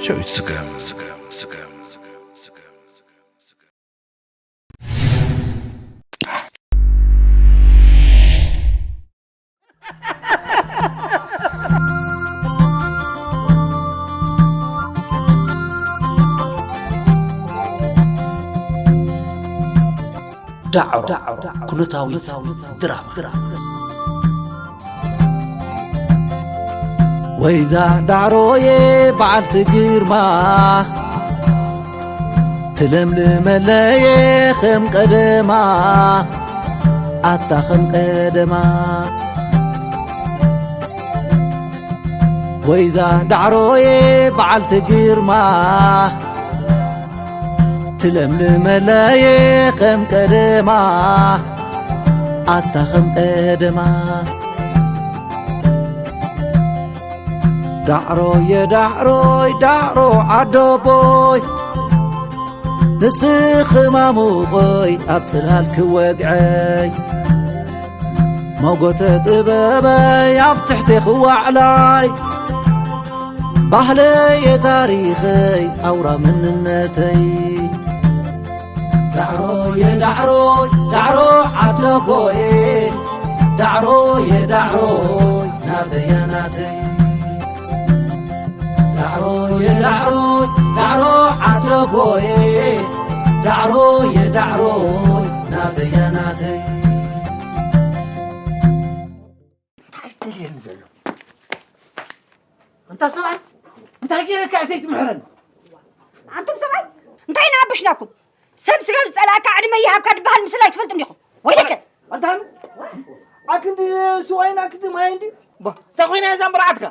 ሸዊት ስገም። ዳዕሮ ኩነታዊት ድራማ። ወይዛ ዳዕሮዬ በዓልቲ ግርማ፣ ትለምልመለየ ከም ቀደማ፣ ኣታ ከም ቀደማ። ወይዛ ዳዕሮዬ በዓልቲ ግርማ፣ ትለምልመለየ ከም ቀደማ፣ ኣታ ከም ቀደማ። ዳዕሮየ ዳዕሮይ ዳዕሮ ዓደቦይ፣ ንስኺ ማሙቐይ ኣብ ጽላል ክወግዐይ፣ መጎተ ጥበበይ ኣብ ትሕቲ ክዋዕላይ፣ ባህለየ ታሪኸይ ኣውራ መንነተይ። ዳዕሮየ ዳዕሮይ ዳዕሮ ዓደቦየ፣ ዳዕሮየ ዳዕሮይ ናተያ ናተይ። ዳዕሮየ ዳዕሮይ ዳዕሮ ዓደቦየ፣ ዳዕሮየ ዳዕሮይ ናተያ ናተይ። እንታይ ደልየኒ ዘሎ? ኣንታ ሰብኣይ፣ እንታይ ገይረካ እየ ዘይትምሕረኒ? ኣንቱም ሰብኣይ፣ እንታይ ንኣበሽናኩም? ሰብ ስጋብ ዝጸላእካ ዕድመ ይሃብካ ዝበሃል ምስላ ኣይትፈልጡን ዲኹም? ወይለከ! ኣንታ ሃንስ፣ ኣክንዲ ስዋይን ኣክንዲ ማይን ድዩ? ባ፣ እንታይ ኮይና እዛ ምርዓትካ?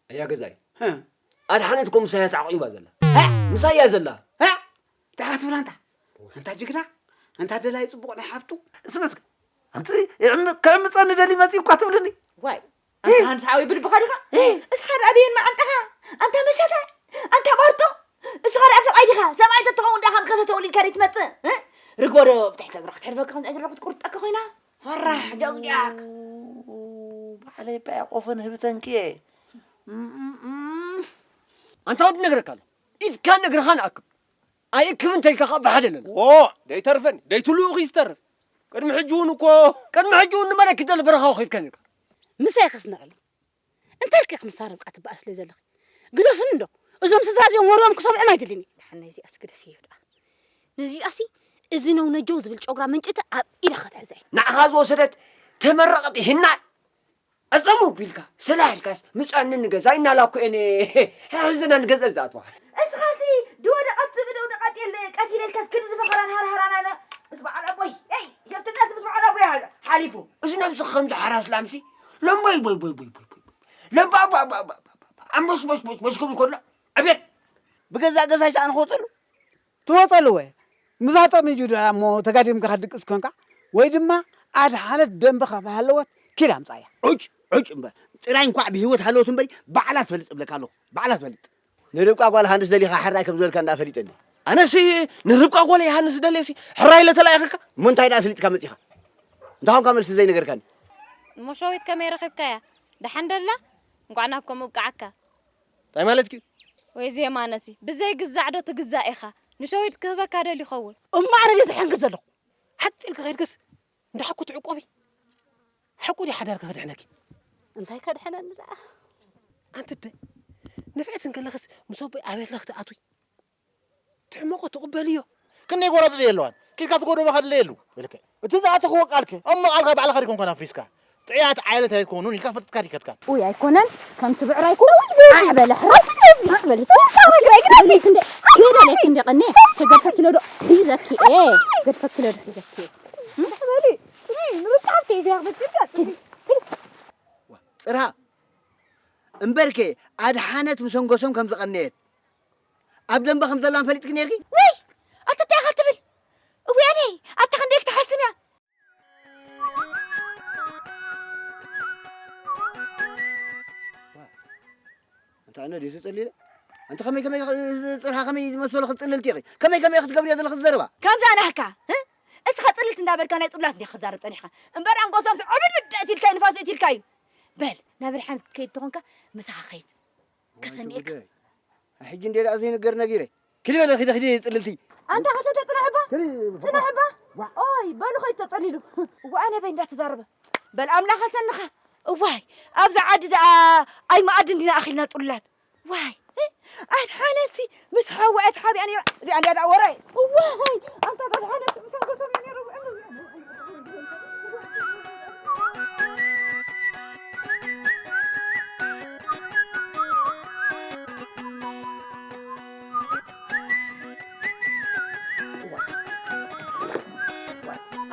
ኣያ ገዛይ፣ ህ። ኣድሓነት ኮም ምሳያ ተዓቂባ ዘላ። ሀ? ምሳያ ዘላ። ሀ? እንታይ ትብል ኣንታ? ኣንታ ጅግና፣ ኣንታ ደላይ ጽቡቕ ናይ ሓብቱ። እስመ እስከ፣ ኣንቲ ክዕምጸኒ ደሊ መጺኡ እኳ ትብልኒ። ዋይ፣ ኣንታ ሃንስ ሓወይ ብልብኻ ዲኻ? እ? እስኻ ደኣ ብየን መዓንጣኻ? ኣንታ መሸተ፣ ኣንታ ባርጦ፣ እስኻ ደኣ ሰብኣይ ዲኻ? ሰብኣይ ተትኸውን ደኣ ከም ከሰተ ወሊድካ ደይ ትመጽእ? እ? ርግቦ ዶ ብትሕቲ እግሩ ክትሕልፈካ፣ ከምዚ እግሩ ክትቁርጠካ ኮይና? ፈራሕ፣ ጀግጃክ። ባዕለይ እባ እየ ቆፈን ህብተንኪ እየ። እም፣ እም፣ እም። ኣንታ ወዲ ነግረካ ኣለኹ። ኢድካን እግርኻን ኣክብ። ኣይእክብን ተይልካ ኸዓ ብሓደ ኣለና። ዎ፣ ደይተርፈኒ፣ ደይትልኡኺ ዝተርፍ። ቅድሚ ሕጂ እውን እኮ ቅድሚ ሕጂ እውን ንመለኪት ዘሎ በረኻ ወኺድካ ነርካ። ምሳይ ከስነቐለይ። እንታይ ኢልኪ ኢኺ ምሳ ርብቃ ትበኣስለይ ዘለኺ? ግደፍኒ እንዶ። እዞም ስድራ እዚኦም ወርኦም ክሰምዖም ኣይደልን እየ። ደሓን ነዚኣስ ግደፍዮ ደኣ። ነዚኣሲ እዚ ነው ነጀው ዝብል ጨጉራ መንጭቲ ኣብ ኢዳ ክትሕዛ እየ። ንዓኻ ዝወሰደት ተመረቐት ይህና። ኣጸሙ ቢልካ፣ ሰላሕ ኢልካስ፣ ምጻኒ ንገዛ ኢናላ እኮ እኔ፣ ሕዝና ንገዛ ዝኣትዋ። እስኻሲ፣ ድወደቐት ዝብደው ደቐት የለ፣ ቀቲለ ኢልካስ፣ ክንዲ ዝፈኸራን ሃርሃራን ኣነ፣ ምስ በዓል ኣቦይ፣ ኤይ፣ ሸፍትናስ ምስ በዓል ኣቦይ ሓ-፣ ሓሊፉ። እዚ ነብስኻ ከምዚ ሓራስ ላምሲ፣ ለምቦይ፣ ቦይ፣ ቦይ፣ ቦይ፣ ቦይ፣ ቦይ፣ ለምባ፣ ባ፣ ባ፣ ባ፣ ባ፣ ባ፣ ኣምቦስ፣ ቦስ፣ ቦስ፣ ቦስ ክብል ከሎ፣ ኣቤት! ብገዛእ ገዛይ ሰኣን ክወጸሉ? ትወጸሉ ወይ? ምዛ ጠሚጁ ደኣ እሞ ተጋዲምካ ክትድቅስ ኮንካ፣ ወይ ድማ ኣድሓነት ደንበኻ ብሃለወት ኪድ ኣምጻያ። ዑጭ፣ ዑጭ እምበር። ጥራይ እንኳዕ ብህይወት ሃለወት እምበሪ፣ ባዕላ ትፈልጥ እብለካ ኣለኹ። ባዕላ ትፈልጥ። ንርብቃ ጓል ሃንስ ደሊኻ ሕራይ ከም ዝበልካ እንዳ ፈሊጠኒ። ኣነሲ ንርብቃ ጓል ሃንስ ደልየሲ ሕራይ ኢለ ተላኢኸካ። እሞ እንታይ ደኣ ስሊጥካ መጺኻ? እንታይ ኾንካ መልሲ ዘይነገርካኒ? እሞ ሸዊት ከመይ ረኺብካያ? ደሓን ደላ? እንቋዕ ናብ ከምኡ ኣብቅዓካ። እንታይ ማለትኪ? ወይ ዜማነሲ፣ ብዘይ ግዛዕ ዶ ትግዛእ ኢኻ? ንሸዊት ክህበካ ደልዩ ይኸውን። እሞ ኣነ ድየ ዝሕንግድ ዘለኹ? ሓጥ ኢልኪ ከይድክስ፣ እንዳ ሓቁ ትዕቆቢ። ሓቁ ድዩ ሓዳርኪ ከድሕነኪ? እንታይ ከድሕነኒ ደኣ? ኣንቲ ኣደ፣ ንፍዕቲ እንከለኽስ ምስ ኣቦይ ኣብ ቤትካ ክትኣትዊ? ትሕመቆ ትቕበልዮ። ክንደይ ጎራዙ ዘየለዋን፣ ኪድካ ትጎደቦ ከድለየሉ። ኢልከ። እቲ ዝኣተኽዎ ቃልከ፣ እሞ ቃልካ ባዕልኻ ዲኮንካ ኣፍሪስካ። ጥዑያት ዓይነት ኣይኮኑን ኢልካ ፈጥጥካ ዲከድካ። ኡይ ኣይኮነን፣ ከምቲ ብዕራይ እኮ ዓዕ በለ ሕራይ። ዓዕ በለ። ክንደይ፣ ክንደይ፣ ክንደይ ቀኔ፣ ክገድፈኪ ዶ ሒዘኪ እየ፣ ክገድፈኪ ዶ ሒዘኪ እየ። በሊ፣ ንርብቃ ኣብቲ ሒዘያ ክትበትካ። ጽርሃ፣ እምበርከ ኣድሓነት ምስ ኣንጎሶም ከም ዝቐነየት፣ ኣብ ደንበ ከም ዘላን ፈሊጥኪ ነይርኪ? ውይ! ኣታ እንታይ ኢኻ ትብል? እውያነይ! ኣታ ክንደይ ክትሓስም እያ? ኣንታ ኣነ ድዩ ዝጽልለ? ኣንቲ ከመይ ከመይ ጽርሃ ከመይ ዝመሰሉ ክትጽልልቲ ኢኺ? ከመይ ከመይ ክትገብርዮ ዘለኺ ዘረባ? ከምዛ ናህካ፣ እ? እስኻ ጽልልቲ እንዳበልካ ናይ ጽሉላት እንዲኻ ክትዛረብ ጸኒሕካ። እምበር ኣንጎሶምስ ዕብድብድ ኣእቲልካዩ ንፋስ ኣእቲልካዩ። በል፣ ናብ ኣድሓነት ክትከይድ ተኾንካ ምሳኻ ከይድ። ከሰንየካ። ጉዳይ። ሕጂ እንደ ደኣ ዘይንገር ነጊረ። ክዲ በለ፣ ክዲ፣ ክዲ፣ ጽልልቲ። ኣንታ ኸተ ተጽናሕባ? ክዲ፣ ጽናሕባ? ዋ። ኦይ፣ በሉ ኸይድ ተጸሊሉ። እዋ፣ ኣነ በይ እንዳተዛረበ። በል ኣምላኸ ሰንኻ። እዋይ፣ ኣብዛ ዓዲ ደኣ ኣይ መኣዲ እንዲና ኣኺልና ጽሉላት። ዋይ፣ ኣድሓነሲ ምስ ሓዋ እያ ተሓቢኣ ነይራ። እዚኣ እንዲያ ደኣ ወረ። እዋይ፣ ኣንታ ኣድሓነሲ ምስ ኣንገቶም እያ ነይራ።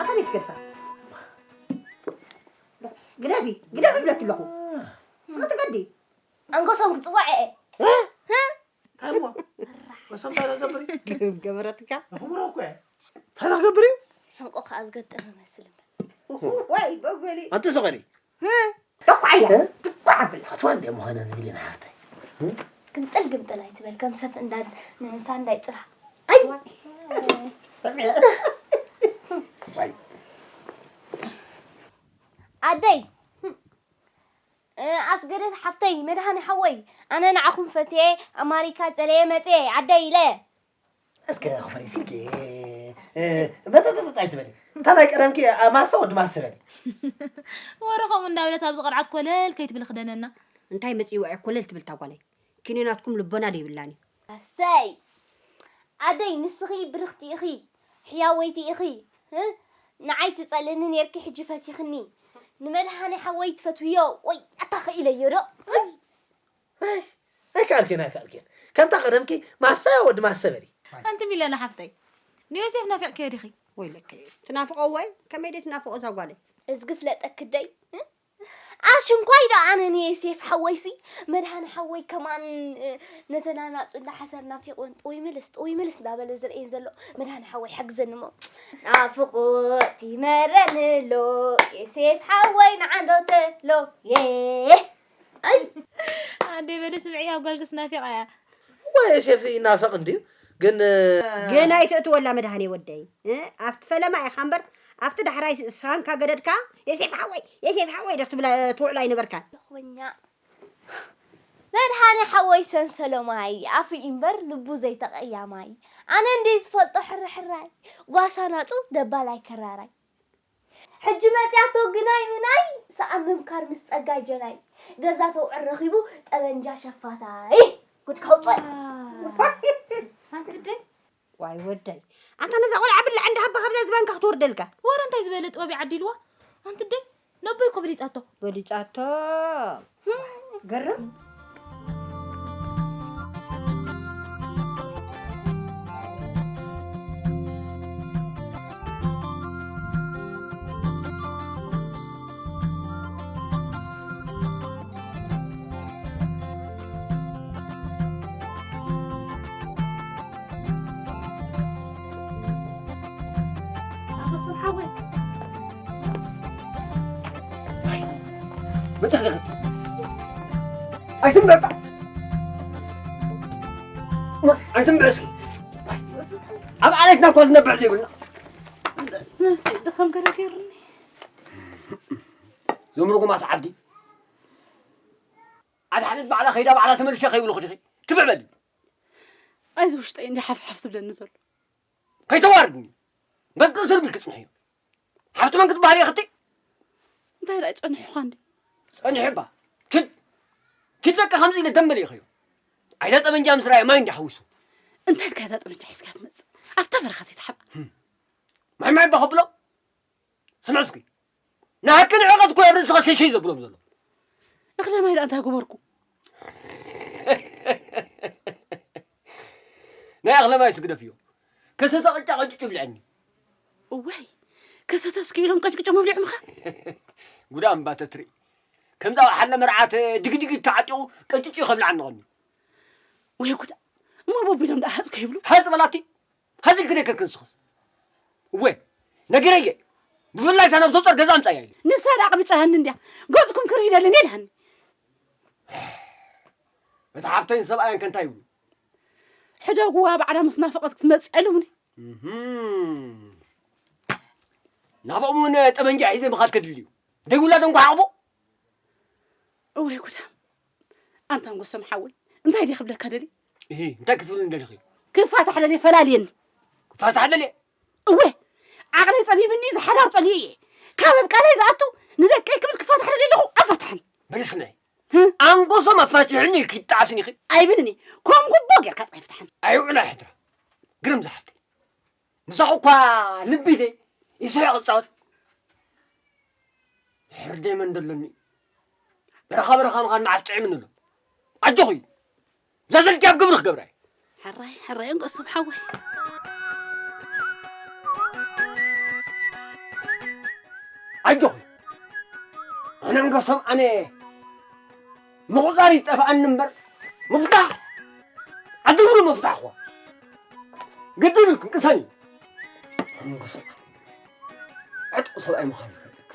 ኣታ ቤት ገድፋ። ግደፊ፣ ግደፊ ይብለኪ ኣለኹ። ስኽቲ ገዲ። ኣንገሶም ክጽዋዕ እየ። እ? እ? እንታይ እሞ? መሰንበረ ገብሪ? ግርም ገበረትካ። ንኽምሮ እኮ እየ። እንታይ ንኽገብር እዩ? ሕንቆ ከኣ ዝገጠመ መስል እምበር። ወይ በጎሊ። ኣንቲ ስቐሊ። እ? ደኳዓያ። እ? ድኳዕ ኣብል። ኣትዋ እንደ ምዃነ ንብል ኢና ሓፍታይ። እ? ግምጥል ግምጥል ኣይትበል፣ ከም ሰብ እንዳ ንእንሳ እንዳይጽራ። ኣይ! ሰሚዐ። ዋይ። ኣደይ። እ፣ ኣስገደት ሓፍተይ፣ መድሃኒ ሓወይ፣ ኣነ ንዓኹም ፈትየ፣ ኣማሪካ ጸለየ መጽየ፣ ዓደይ ኢለ። እስከ ክፈሪ ሲልኪ፣ እ፣ መጸጸጸ ኣይትበሊ። እታ ናይ ቀደምኪ፣ እ፣ ማሰ ወዲ ማሰ በሊ። ወረ ከምኡ እንዳበለት ኣብዚ ቅርዓት ኮለል ከይትብል ክደነና። እንታይ መጺእዋ እያ ኮለል ትብል እታ ጓለይ? ኪኒናትኩም ልቦና ደይብላን እዩ። ኣሰይ! ኣደይ፣ ንስኺ ብርኽቲ ኢኺ፣ ሕያወይቲ ኢኺ፣ እ? ንዓይ ትጸልእኒ ኔርኪ፣ ሕጂ ፈቲኽኒ። ንመድሃኔ ሓወይ ትፈትውዮ? ወይ ኣታ ኽኢለዮ ዶ? እይ! እሽ፣ ኣይከኣልክን፣ ኣይከኣልክን። ከምታ ቀደምኪ ማሰ ወዲ ማሰ በሊ። ኣንቲ ሚለና ሓፍተይ፣ ንዮሴፍ ናፊቕክዮ ዲኺ? ወይለከ፣ ትናፍቖ ወይ? ከመይ ደይ ትናፍቖ እዛ ጓለይ? እዝጊ ፍለጠኪ ደይ፣ እ? ኣሽንኳይ ዶ ኣነ ንዮሴፍ ሓወይሲ፣ መድሃኔ ሓወይ ከማን፣ እ፣ ነተን ኣናጹ እንዳ ሓሰር ናፊቕወን ጥውይ ምልስ፣ ጥውይ ምልስ እንዳበለ ዝርእየን ዘሎ መድሃኔ ሓወይ ሓግዘኒ እሞ። ናፍቖት ይመረኒ ኣሎ፣ ዮሴፍ ሓወይ ንዓንዶ ተሎ፣ የ። ኣይ! ኣደይ በሊ ስምዕያ፣ ጓልክስ ናፊቓ እያ። እዋ ዮሴፍ ይናፈቕ እንድዩ፣ ግን፣ ግን ኣይትእትወላ መድሃኔ ወደይ፣ እ? ኣብቲ ፈለማ ኢኻ እምበር፣ ኣብቲ ዳሕራይ ሳንካ ገደድካ፣ "ዮሴፍ ሓወይ፣ ዮሴፍ ሓወይ" ዶ ክትብላ ትውዕሎ ኣይነበርካን። ለኽወኛ መድሃኔ ሓወይ ሰንሰሎማይ፣ ኣፉ እምበር ልቡ ዘይተቐያማይ። ኣነ እንድየ ዝፈልጦ ሕርሕራይ፣ ጓሳ ናጹ ደባላይ ከራራይ። ሕጂ መጺኣቶ ግናይ ምናይ፣ ሰኣን ምምካር ምስ ጸጋይ ጀናይ። ገዛ ተውዕር ረኺቡ ጠበንጃ ሸፋታይ። ጉድ ከውጽእ። ኣንቲ ደይ? ዋይ ወደይ። ኣንታ ነዛ ቆልዓ ብላዕ እንዳ ሃባ ካብዛ ዝባንካ ክትወርደልካ። ወረ እንታይ ዝበለ ጥበብ ይዓዲልዋ? ኣንቲ ደይ? ነቦይ እኮ በሊጻቶ። በሊጻቶ። ግርም። ኣንበሶም ሓወይ። መጽእ ኣለኺ። ኣይትንበባ። ኣይትንበ እስኪ። ኣብ ዓሌትና እኮ ዝነብዕ ዘይብልና። ነብሲ ድኸም ገለ ገይሩኒ። ዞም ርጉማት ዓዲ። ኣድሓነት ባዕላ ከይዳ ባዕላ ተመልሸ ከይብልኹ ዲኺ? ትብዕ በሊ። ኣይዚ ውሽጠይ እንዲ ሓፍሓፍ ዝብለኒ ዘሎ። ከይተዋርድኒ። ገዝቅዝር ብል ክጽንሕ እዩ። ሓፍቲ መን ክትበሃል እየ ክትይ? እንታይ ደኣ ጸኒሑኻ እንዲ? ጸኒሑ እባ። ኪድ። ኪድ በቃ ከምዚ ኢለ ደም መሊእኸዮ። ዓይነ ጠበንጃ ምስ ረኣየ ማይ እንዲ ሓዊሱ። እንታይ ኢልካ እዛ ጠበንጃ ሒዝካ ትመጽእ? ኣብታ በረኻ ዘይትሓብኣ። ማይ ማይ እባ ከብሎ። ስምዕ እስኪ። ናሃቂ ንዕቐት እኮ ኣብ ርእስኻ ሸሸይ ዘብሎም ዘሎ። እኽለ ማይ ደኣ እንታይ ገበርኩ? ናይ እኽለ ማይ ስግደፍዮ። ከሰተ ቅጫ ቀጭጩ ይብልዐኒ። እዋይ፣ ከሰተ እስኪ ኢሎም ቀጭቅጮም ኣብሊዖምኻ? ጉዳ እምባ ተትርኢ። ከምዛ ሓለ መርዓት ድግድግ ተዓጢቑ ቀጭጩ ከብልዓኒ ቐኒ። ወይ ጉዳ። እሞ ቦቢሎም ደኣ ሃጽ ከይብሉ? ሃጽ በላቲ። ሃጽ ኢልኪ ደይ ከክንስኽስ? እወ፣ ነጊረየ። ብፍላይ እታ ናብ ሶጠር ገዛ ኣምጻያ ኢለ። ንሳ ደኣ ኣቕምጫሃኒ እንድያ። ገጽኩም ክርኢ ይደልን ኢልሃኒ። እታ ሓፍተይን ሰብኣያን ከ እንታይ ይብሉ? ሕደግዋ ባዕላ ምስ ናፈቐት ክትመጽእ ኢሉኒ። እህም። ናብኦም እውን ጠበንጃ ሒዘ ምኻድ ከድሊ እዩ። ደይ ውላዶም ክሓቑፉ? እወይ ጉዳም። ኣንታ ኣንጎሶም ሓወይ፣ እንታይ ድየ ክብለካ ደልየ? እሂ፣ እንታይ ክትብልኒ ደሊኺ? ክፋታሕ ደልየ፣ ፈላልየኒ። ክፋታሕ ደልየ? እወ፣ ዓቕለይ ጸቢብኒ፣ ዝሓዳር ጸልየ እየ። ካብ ኣብ ቃለይ ዝኣቱ፣ ንደቀይ ክብል ክፋታሕ ደልየ ኣለኹ፣ ኣፋትሓኒ። በሊ ስምዒ፣ ህም? ኣንጎሶም ኣፋትሕኒ ኢልኪ ይጣዓስኒ ኢኺ? ኣይብልን እየ። ከም ጉቦ ጌርካ ጥራይ ፍታሓኒ። ኣይውዕል ኣይሕድራ። ግርም ዝሓፍተይ። ምሳኹ እኳ ልቢ ኢለ ይስሕቕ እጻወት። ሕርደይ መን ደለኒ? በረኻ በረኻ ምዃን መዓስ ጥዒምኒ ኣሎ? ኣጆኺ፣ እዛ ዘልኪ ኣብ ግብሪ ክገብራ እየ። ሕራይ፣ ሕራይ፣ እንቀሶም ሓወይ። ኣጆኺ፣ ኣነ እንቀሶም ኣነ ምቑጻር ይጠፍኣኒ እምበር፣ ምፍታሕ፣ ዓዲ ሙሉ ምፍታሕ እኳ ግድን ኢልኩም ቅሰኒ። ኣነ እንቀሶም ዕጡቕ ሰብኣይ ምዃን ይፈልጥ።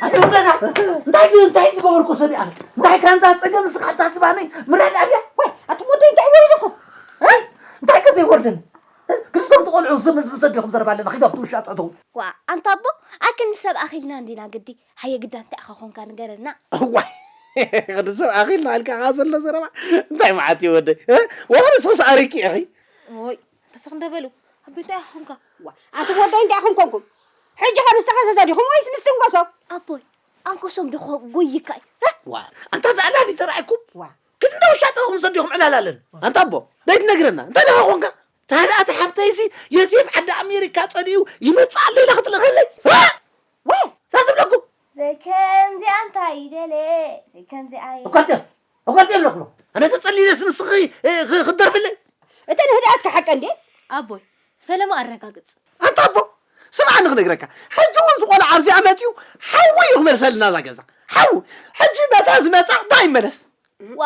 ኣንተ ገዛ፣ እንታይ ዝ-፣ እንታይ ዝገበርኩ ሰብ እየ ኣነ? እንታይ ካንዛ ጸገም ንስኻ ኣተሓስባኒ ምረዳእ እያ? ወይ፣ ኣቱም ወደይ እንታይ ወሪዱኩም? እ? እንታይ ከ ዘይወርድን? እ? ክልስቶም ትቖልዑ ስም ህዝቢ ሰዲኹም ዘረባ ኣለና፣ ኺድ ኣብቲ ውሻ ጠተው። ዋ፣ ኣንታ ኣቦ፣ ኣክን ሰብ ኣኺልና እንዲና ግዲ። ሃየ ግዳ እንታይ ኢኻ ኾንካ ንገረና። እዋይ፣ ክንዲ ሰብ ኣኺልና ኢልካ ኸዓ ዘሎ ዘረባ እንታይ መዓት እዩ ወደይ? እ? ወላ ንስኽስ ኣሪኪ ኢኺ። ኦይ፣ ተሰኽ እንደ በሉ፣ ኣቦይ እንታይ ኢኻ ኾንካ? ዋ፣ ኣንቱም ወደይ እንታይ ኢኹም ኮንኩም? ሕጂ ኸ ንስኻ ሰሰዲኹም ወይስ ምስቲ እንጎሶ? ኣቦይ፣ ኣንጎሶም ዶ ኾ-፣ ጎይካ እዩ? እ? ዋ፣ ኣንታ ብኣላዲ ተራእይኩም? ዋ። ክንዲ ውሻ ጠኹም ሰዲኹም ዕላል ኣለን። ኣንታ ኣቦ፣ ደይ ትነግረና፣ እንታይ ደኻ ኾንካ? ታዲያ እቲ ሓብተይሲ ዮሴፍ ዓዲ ኣሜሪካ ጸሊኡ ይመጽእ ኣሎ ኢላ ክትልእኸለይ? እ? ወይ! እንታይ ትብለኩም? ዘይከምዚኣ እንታይ ይደለ? ዘይከምዚኣ እየ። እኳ እትዮ፣ እኳ እትዮ ይብለኩም። ኣነ ተጸሊለስ ንስኺ፣ እ፣ ኽ-፣ ክትደርፍለይ? እተን ህድኣትካ ሓቀ እንዴ? ኣቦይ፣ ፈለማ ኣረጋግጽ። ኣንታ ኣቦ፣ ስምዓኒ ክነግረካ። ሕጂ እውን ዝቆልዓ ኣብዚኣ መጺኡ ሓዊ እዩ ክመልሰልና እዛ ገዛ። ሓዊ። ሕጂ በታ ዝመጻ ባ ይመለስ። ዋ።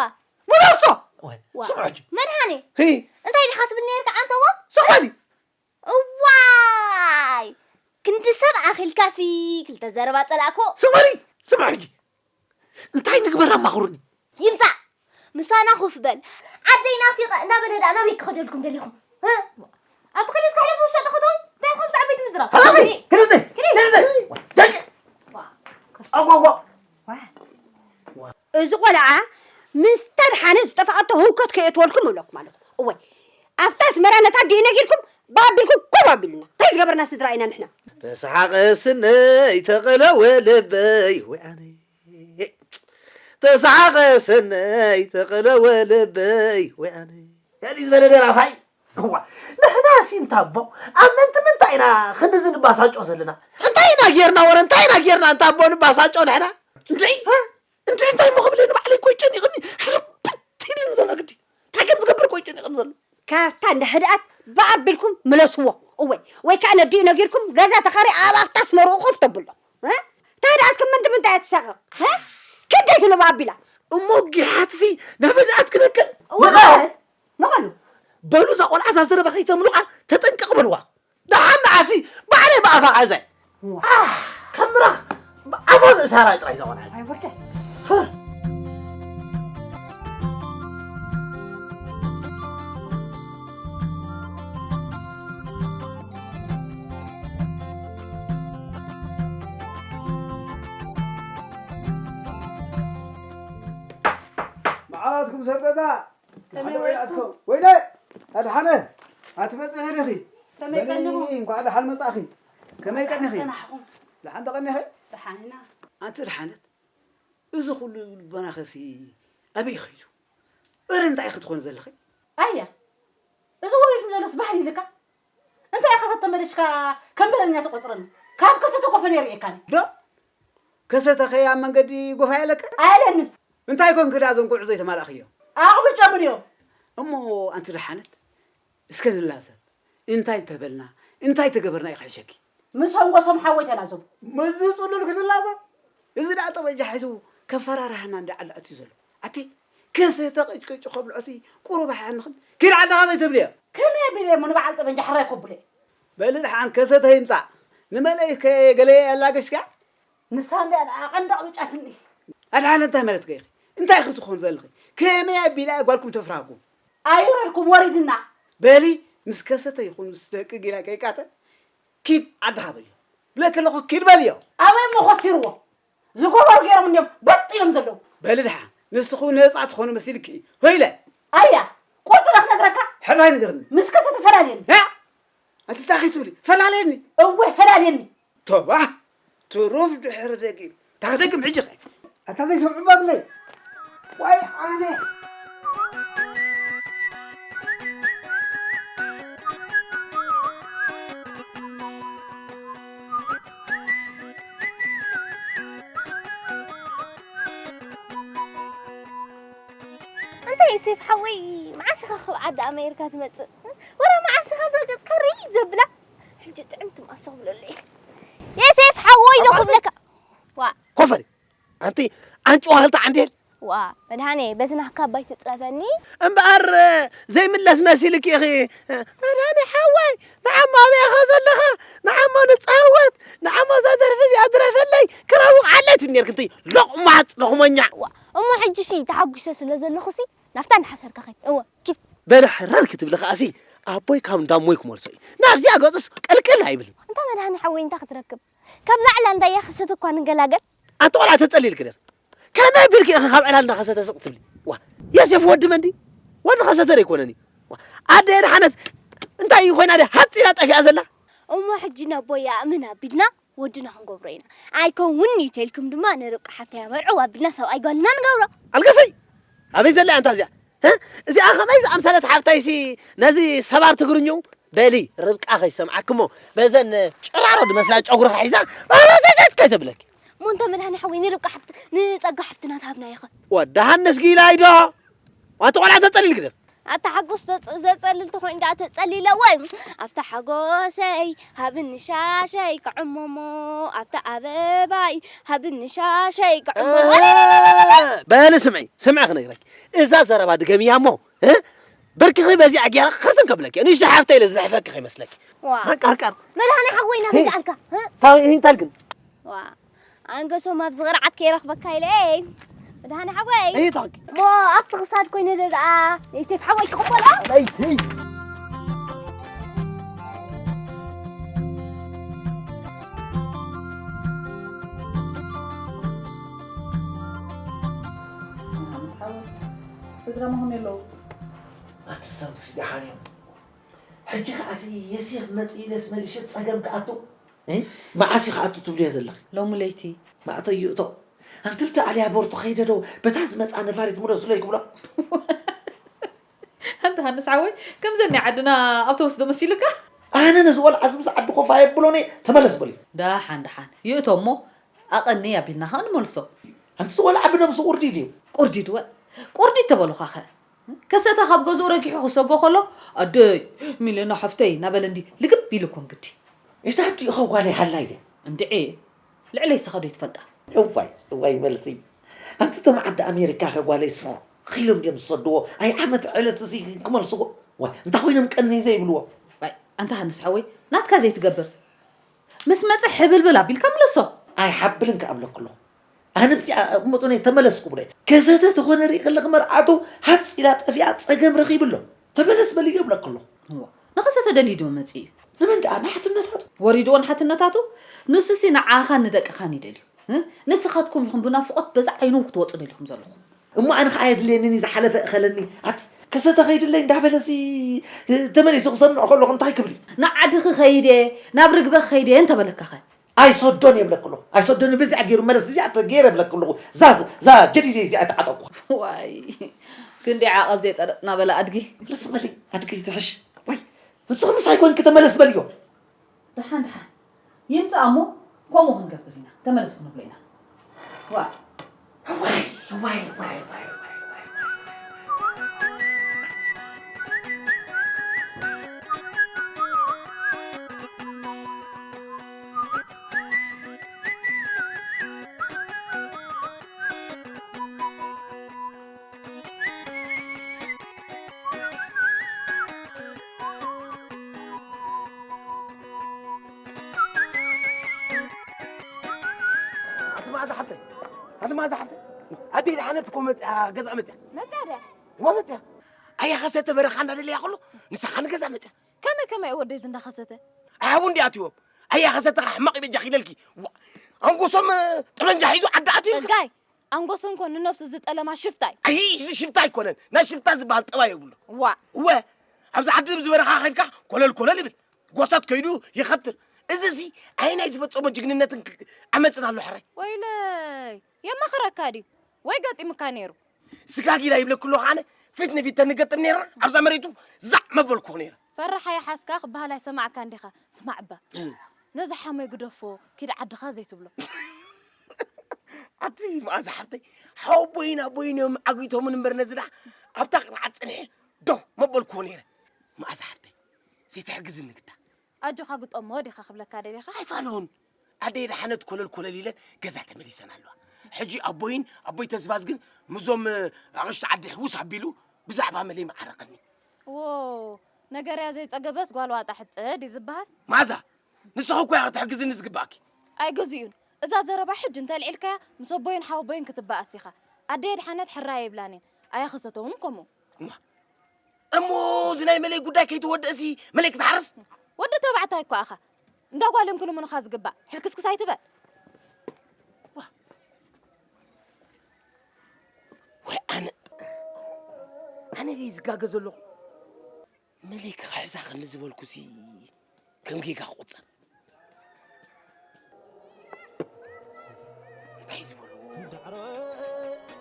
ምለሶ። ወይ፣ ዋ። ስምዑ ሕጂ። መድሃኔ። ሂ። እንታይ ድኻ ትብል ነርካ ዓንተዎ? ስምዓኒ። እዋይ! ክንዲ ሰብ ኣኺልካሲ ክልተ ዘረባ ጸላእኮ። ስምሪ፣ ስምዒ ሕጂ። እንታይ ንግበር ኣማኽሩኒ። ይምጻእ! ምሳና ኮፍ በል። ዓደይ ናፊቐ እንዳበለ ደኣ ናበይ ክኸደልኩም ደሊኹም? እ? ኣብቲ ክልስ ክሕለፉ ውሻ ተኸተውን? እንታይ ኢኹም ሳዕ ቤት ምዝራብ? ሃላፊ! ክልተ! ክልተ! ደቂ! ዋ። ጸጓጓ! ዋ። እዚ ቆልዓ ምስ ተድሓነ ዝጠፍኣቶ ህውከት ከየእትወልኩም እብለኩም ኣለኹ። እወ፣ ኣብታ ኣስመራ ነታ ኣዲኡ ነጊርኩም፣ ብኣቢልኩም ኮፍ ኣቢሉና። እንታይ ዝገበርና ስድራ ኢና ንሕና? ተሰሓቐ ስነይ ተቐለወ ልበይ ወይ ኣነ። ተሰሓቐ ስነይ ተቐለወ ልበይ ወይ ኣነ። ያሊ ዝበለ ደራፋይ። እዋ፣ ንሕና ሲ እንታ ኣቦ፣ ኣብ ምንቲ ምንታይ ኢና ክንድዚ ንባሳጮ ዘለና? እንታይ ኢና ጌርና ወረ፣ እንታይ ኢና ጌርና እንታ ኣቦ ንባሳጮ ንሕና? እንድዒ፣ እ? እንድዒ እንታይ እሞ ክብለኒ ባዕለይ እኮ ይጨኒቕኒ። ሕርብት ኢሉኒ ዘሎ ግዲ። እንታይ ከም ዝገብር እኮ ይጨኒቕኒ ዘሎ። ካብታ እንዳ ህድኣት ብኣቢልኩም ምለስዎ። እወ፣ ወይ ከኣ ነዲኡ ነጊርኩም ገዛ ተኻርዩ ኣብ ኣፍታ ኣስመርኡ ኮፍ ተብሎ። እ? እታ ህድኣት ከም ምንቲ ምንታይ እያ ትሳቐቕ? እ? ክንደይ ትብሎ ብኣቢላ? እሞ ጊሓትሲ ናብ ህድኣት ክነቅል? እወ፣ ንቐል! ንቐሉ። በሉ እዛ ቆልዓ እዛ ዘረባ ከይተምልቓ ተጠንቀቕ በልዋ። ደሓን ንዓሲ ባዕለይ ብኣፋ ክሕዘ። ዋ። ኣህ፣ ከም ምራኽ ብኣፋ ምእሳራ ጥራይ ዘኾነ። ኣይወርደ። መዓላትኩም ሰብ ገዛ። ከመይ ደሓን ውዒልኩም? ወይለ፣ ኣድሓነ፣ ኣትመጽኢ ዲኺ? ከመይ በሊ፣ ቀኒኹም? እንኳዕ ደሓን መጻእኺ። ከመይ ቀኒኺ? ጸናሕኹም? ደሓን ተቐኒኺ? ደሓን ኢና። ኣንቲ ደሓነት፣ እዚ ኩሉ ልቦናኸሲ ኣበይ ኸይዱ? እረ እንታይ ኢኺ ትኾኒ ዘለኺ? ኣያ፣ እዚ ወሪድኩም ዘሎስ ባህል ኢልካ? እንታይ ኢኻ ተተመለሽካ ከም በረኛ ትቆጽረኒ? ካብ ከሰተ ኮፈ ነይሩ እየካኒ። ዶ? ከሰተ ኸ ኣብ መንገዲ ጎፋ የለካ? ኣየለንን። እንታይ ኮንክ ደኣ እዞም ቆልዑ ዘይተማላእኽዮ? ኣቕብጨምን እዮም። እሞ ኣንቲ ደሓነት፣ እስከ ንላዘብ። እንታይ እንተበልና፣ እንታይ ተገበርና እዩ ክሕሸኪ? ምስ ኣንጎሶም ሓወይ ተላዘቡ። ምስዚ ጽሉል ክንላዘብ? እዚ ደኣ ጠበንጃ ሒዙ ከፈራርሃና እንዳ ዓዲ ኣትዩ ዘሎ። ኣቲ ከሰተ ቅጭቅጭ ከብልዖሲ ቁሩብ ኣይሓንኽን? ኪድ ዓድኻ ዘይትብልዮ? ከመይ ኣቢለ እሞ ንበዓል ጠበንጃ ሕራይ ከብሎ? በሊ ደሓን ከሰተ ይምጻእ። ንመለይ ከ ገለ ኣላገሽካ? ንሳ እንድያ ደኣ ቀንዲ ኣቕብጫትኒ። ኣድሓነ እንታይ ማለት ከ ኢኺ? እንታይ ኢኺ ትኾኑ ዘለኺ? ከመይ ኣቢላ እያ ጓልኩም ተፍርሃኩም? ኣይውረድኩም ወሪድና። በሊ ምስ ከሰተ ይኹን ምስ ደቂ ጊላ ከይቃተ ኪድ ዓድኻ በልዮ። ብለክ ኣለኹ ኪድ በልዮ። ኣበይ እሞ ከሲርዎ? ዝገበሩ ገይሮም እንዲዮም በጥ ኢሎም ዘለዉ። በሊ ድሓ ንስኹ ነፃ ትኾኑ መሲልኪ። ሆይለ። ኣያ፣ ቁርፂ ዶ ክነግረካ? ሕራይ ንገርኒ። ምስ ከሰተ ፈላልየኒ። ያ? ኣቲ እንታይ ከይትብሊ? ፈላልየኒ። እወ፣ ፈላልየኒ። ቶባ፣ ትሩፍ ድሕሪ ደጊም። እንታይ ክደግም ሕጂ ኸ? ኣታ ዘይሰምዑ ባብለይ። ዋይ ኣነ። እንታይ ዮሴፍ ሓወይ፣ መዓስ ኢኻ ካብ ዓዲ ኣሜሪካ ትመጽእ? ወላ መዓስ ኢኻ ዘገጽካ ርይ ዘብላ? ሕጂ ጥዕምቲ ማእሰ ክብለሉ እየ። ዮሴፍ ሓወይ ዶ ክብለካ? ዋ። ኮፈሪ፣ ኣንቲ ኣንጭዋ ክልተ ዓንዴል። ዋ፣ መድሃኔ፣ በዚ ናህካ ኣባይ ትጽረፈኒ? እምበኣር፣ ዘይምለስ መሲልኪ ኢኺ። መድሃኔ ሓወይ፣ ንዓሞ ኣበይ ኢኻ ዘለኻ? ንዓሞ ንጻወት፣ ንዓሞ እዛ ደርፊ እዚኣ ድረፈለይ፣ ክረውቕ ዓለይ ትብሊ ነርኪ፣ እንተይ ሎቕማጽ፣ ሎኽመኛ። ዋ፣ እሞ ሕጂሲ ተሓጒሰ ስለ ዘለኹሲ፣ ናብታ እናሓሰርካ ኸይድ። እወ፣ ኪድ። በለ ሕረር ክትብሊ ኸኣሲ፣ ኣቦይ ካብ እንዳሞይ ክመልሶ እዩ። ናብዚኣ ገጹስ ቅልቅል ኣይብልን። እንታ መድሃኔ ሓወይ፣ እንታይ ክትረክብ? ካብዛ ዕላል እንዳያ ክሰተ እኳ ንገላገል። ኣንቲ ቆልዓ ተጸሊል ክደር። ከመይ ቢልኪ ኢኺ ካብ ዕላል እንዳኸሰተ ስቕ ትብሊ? ዋ፣ የሴፍ ወዲ መን ድዩ? ወዲ ኸሰተ ዶ ኣይኮነን እዩ? ዋ፣ ኣደ የድሓነት እንታይ እዩ ኮይና ድያ ሃጽ ኢላ ጠፊኣ ዘላ? እሞ ሕጂ ነቦይ ኣእምን ኣቢልና ወድና ክንገብሮ ኢና። ኣይከውን እዩ ተልኩም ድማ ንርብቃ ሓብተይ ኣመርዕው ኣቢልና ሰብኣይ ጓልና ንገብሮ። ኣልገሰይ! ኣበይ ዘላ እያ እንታ እዚኣ? ህ? እዚኣ ኸመይ ዝኣምሰለት ሓብታይሲ ነዚ ሰባር ትግርኝኡ? በሊ፣ ርብቃ ኸይሰምዓክሞ፣ በዘን ጭራሮ ድመስላ ጨጉርኻ ሒዛ፣ ባባጃጃት ከይተብለኪ። እሞ እንተ መድሃኒ ሓወይ፣ ንርብቃ ሓፍት-፣ ንጸጋ ሓፍትና ትሃብና ኢኸ? ወዲ ሃንስ ጊላይ ዶ? ዋንቲ ቆልዓ ተጸሊል ግደፍ። ኣታ ሓጎስ ዘጽ-፣ ዘጸልል ተኾይኑ ደኣ ተጸሊለ ወይ? ኣብታ ሓጎሰይ ሃብኒ ሻሸይ ክዕሞሞ፣ ኣብታ ኣበባይ ሃብኒ ሻሸይ ክዕሞሞ። እ፣ በሊ ስምዒ፣ ስምዒ ክነግረኪ። እዛ ዘረባ ድገምያ እሞ፣ እ? ብርክኺ በዚኣ ጌራ ክርትም ከብለኪ። ንእሽቶ ሓፍተይ ኢለ ዝልሕፈኪ ከይመስለኪ። ዋ። መቃርቃር። መድሃኒ ሓወይ ናበይ ሂ። ደኣልካ? እ? ታይ፣ ሂ፣ እንታይ ኣልክን? ዋ። ኣንገሶም ኣብዚ ቅርዓት ከይረኽበካ ኢለ እየ። መድሃኒ ሓወይ። እይ፣ ታንኪ። እሞ ኣብቲ ክሳድ ኮይነ ዶ ደኣ ንዮሴፍ ሓወይ ክቕበሎ? ኣይ፣ እይ። ስድራ መሆን የለዉ። ኣቲ ሳምሲ ደሓን እዮም። ሕጂ ከዓሲ የሴፍ መጺኡ ኢለስ መሊሸ ጸገም ክኣቱ? እ? መዓስ እዩ ክኣቱ ትብልዮ ዘለኺ? ሎሚ ለይቲ። ማእተዩ እቶ። ኣንትልቲ ኣልያ ቦርቶ ከይደ ዶ በታ ዝመጽኣ ነፋሪት ምለሱለይ ክብሎ? ኣንታ ሃንስ ሓወይ፣ ከምዘን ናይ ዓድና ኣውቶቡስ ዶ መሲሉካ? ኣነ ነዚ ቆልዓ እዚ ምስ ዓዲ ኮፍ ኣየብሎን እየ፣ ተመለስ በልዮ። ደሓን ደሓን፣ ይእቶ እሞ ኣቐኒ ኣቢልና ኸኣ ንመልሶ። ኣንቲ እዚ ቆልዓ ብነብሱ ቁርዲ ድዩ? ቁርዲ ድወ? ቁርዲ ተበሉኻኸ? ከሰተ ካብ ገዝኡ ረጊሑ ክሰጎ ከሎ፣ "ኣደይ፣ ሚለና ሓፍተይ" እናበለ እንዲ ልግብ ኢሉ ኮን ግዲ። እሽታ ሓፍቲ ኢኸ ጓለይ ሃላይ ድያ? እንድዒ፣ ልዕለይ ስኻ ዶ ይትፈልጣ? እዋይ፣ እዋይ መልሲ። ኣንቲ እቶም ዓዲ ኣሜሪካ ኸ ጓለይ ስኽ ኢሎም ድዮም ዝሰድዎ? ኣይ ዓመት ዕለት እዚ ክመልስዎ? ዋይ፣ እንታይ ኮይኖም ቀኒ ዘይብልዎ? ዋይ፣ ኣንታ ሃንስ ሓወይ፣ ናትካ ዘይትገብር። ምስ መጸ ሕብልብል ኣቢልካ ምለሶ። ኣይሓብልን ክኣብለኩ ኣለኹ። ኣነ ብዚኣ እቕመጦ ነይ ተመለስ ክብሎ እየ። ከዘተ ተኾነ ርኢ ከለኺ መርዓቱ ሃጽ ኢላ ጠፊኣ ጸገም ረኺቡ ኣሎ። ተመለስ በልዮ እብለኩ ኣለኹ። እዋ፣ ንኸሰተ ደልዩ ዶ መጺኡ እዩ? ንመን ደኣ? ንሓትነታቱ? ወሪድዎ ንሓትነታቱ? ንሱሲ ንዓኻን ንደቅኻን እዩ ደልዩ። እ? ንስኻትኩም ኢኹም ብናፍቖት በዛ ዓይኑ ክትወጹ ደሊኹም ዘለኹም። እሞ ኣነ ኸዓ የድልየኒ ዝሓለፈ እኸለኒ። ኣቲ ከሰተ ኸይድለይ እንዳበለሲ ተመሊሱ ክሰምዖ ከለኹ እንታይ ክብል እዩ? ንዓድኺ ኸይደ፣ ናብ ርግበ ኸይደ እንተበለካኸ? ኣይሰዶን እየ እብለኪ ኣለኹ። ኣይሰዶን እየ፣ በዚኣ ገይሩ መለስ፣ እዚኣ ተ-፣ ገይረ እብለኪ ኣለኹ። እዛ፣ እዛ ጀዲደ እዚኣ ተዓጠቕኩ። ዋይ፣ ክንደይ ዓቐብ ዘይጠረጥና በላ ኣድጊ። ልስ በሊ፣ ኣድጊ ትሕሽ። ዋይ፣ ንስኺ ምሳይ ኮንኪ ተመለስ በልዮ። ደሓን፣ ደሓን። ይምጻእ እሞ ከምኡ ክንገብር ኢና። ተመለስ ክንብሎ ኢና። ዋ። ዋይ፣ ዋይ፣ ዋይ፣ ዋይ፣ ዋይ፣ ዋይ። ኣቲ መኣዛ ሓፍተይ፣ ኣቲ መኣዛ ሓፍተይ፣ ኣደይ ደሓነት እኮ መጽያ፣ ገዛ መጽያ። መጽያ ድያ? እዋ መጽያ። ኣያ ኸሰተ በረኻ እንዳደለያ ከሎ፣ ንስኻ ንገዛ መጽያ። ከመይ ከመይ ወደይ ዝንዳኸሰተ? ኣሓቡ እንዲ ኣትዎም። ኣያ ኸሰተኻ ሕማቕ ይበጃ ኺደልኪ። ዋ፣ ኣንጎሶም ጠመንጃ ሒዙ ዓዲ ኣትዩ። ጸጋይ፣ ኣንጎሶም ኮን ንነብሱ ዝጠለማ ሽፍታይ። ኣይ፣ እዚ ሽፍታ ኣይኮነን። ናይ ሽፍታ ዝበሃል ጠባይ የብሉ። ዋ። እወ፣ ኣብዚ ዓዲ ዝበረኻ ኸድካ ኮለል ኮለል ይብል። ጎሰት ከይዱ ይኸትር። እዚ ሲ ኣይ ናይ ዝፈጸሞ ጅግንነትን ክ-፣ ዓመጽን ኣሎ ሕራይ። ወይለይ፣ የማኽረካ ድዩ? ወይ ገጢሙካ ነይሩ? ስጋጊዳ ይብለኩ ኣለኹ ኣነ፣ ፊት ንፊት ተንገጥም ነይርና፣ ኣብዛ መሬቱ ዛዕ መበልኩ ነይረ። ፈራሓ ይሓዝካ ክበሃል ኣይሰማዕካን ዲኻ? ስማዕ እባ። ነዚ ሓሞይ ግደፎ፣ ኪድ ዓድኻ ዘይትብሎ። ኣቲ መኣዛ ሓብተይ፣ ሓወቦይን ኣቦይን እዮም ዓጒቶምን እምበር ነዚ ደኣ ኣብታ ቅርዓት ጸኒሐ ደው መበልኩዎ ነይረ። መኣዛ ሓብተይ፣ ዘይትሕግዝኒ ግዳ። ኣጆኻ ግጠሞ ዲኻ ክብለካ ደሊኻ? ኣይፋልሁን። ኣደይ ደሓነት ኮለል ኮለል ኢለን ገዛ ተመሊሰን ኣለዋ። ሕጂ ኣቦይን ኣቦይ ተስፋዝግን ምስዞም ኣቕሽቲ ዓዲ ሕውስ ኣቢሉ ብዛዕባ መለይ መዓረቐኒ። ዎ፣ ነገርያ ዘይጸገበስ ጓል ዋጣ ሕጽድ እዩ ዝበሃል። ማዛ፣ ንስኺ እኮ ኢኺ ክትሕግዝኒ ዝግባእኪ። ኣይግዝኡን። እዛ ዘረባ ሕጂ እንተልዒልካያ ምስ ኣቦይን ሓወቦይን ክትበኣስ ኢኻ። ኣደይ ኣድሓነት ሕራይ ኣይብላን እየን። ኣያ ኸሰተውን ከምኡ። እማ፣ እሞ እዚ ናይ መለይ ጉዳይ ከይተወደእሲ መለይ ክትሓርስ? ወዲ ተባዕታይ እኳ ኢኻ። እንዳ ጓል እዮም ክንምኑኻ ዝግባእ። ሕልክስክስ ኣይትበል። ዋ። ወይ ኣነ፣ ኣነ ድየ ዝጋገ ዘለኹ? መለይ ክሕዛ ክንዲ ዝበልኩሲ ከም ጌጋ ክቑጸር። እንታይ ዝበሉ?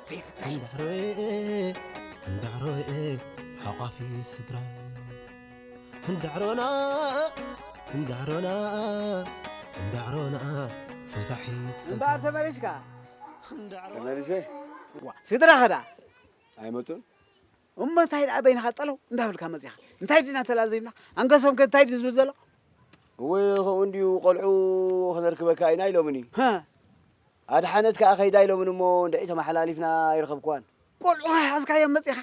ዘይፍታይስ። እንዳዕሮኤ፣ እንዳዕሮኤ፣ ሓቋፊ ስድራይ። እንዳዕሮና፣ እንዳዕሮና፣ እንዳዕሮና፣ ፈታሒ ጸጋ። እምበኣር ተመሊስካ? እንዳዕሮና። ተመሊሰ? ዋ፣ ስድራኸ ደኣ? ኣይመጹን? እሞ እንታይ ደኣ በይንኻ ጠለው እንዳበልካ መጺኻ? እንታይ ዲና ተላዘይና? ኣንገሶም ከ እንታይ ድዩ ዝብል ዘሎ? እወ፣ ከምኡ እንድዩ፣ ቆልዑ ክነርክበካ ኢና ኢሎምኒ። ሃ። ኣድሓነት ከኣ ከይዳ ኢሎምኒ እሞ እንድዒ ተመሓላሊፍና ኣይረኸብክዋን። ቆልዑ ከይሓዝካዮም መጺኻ?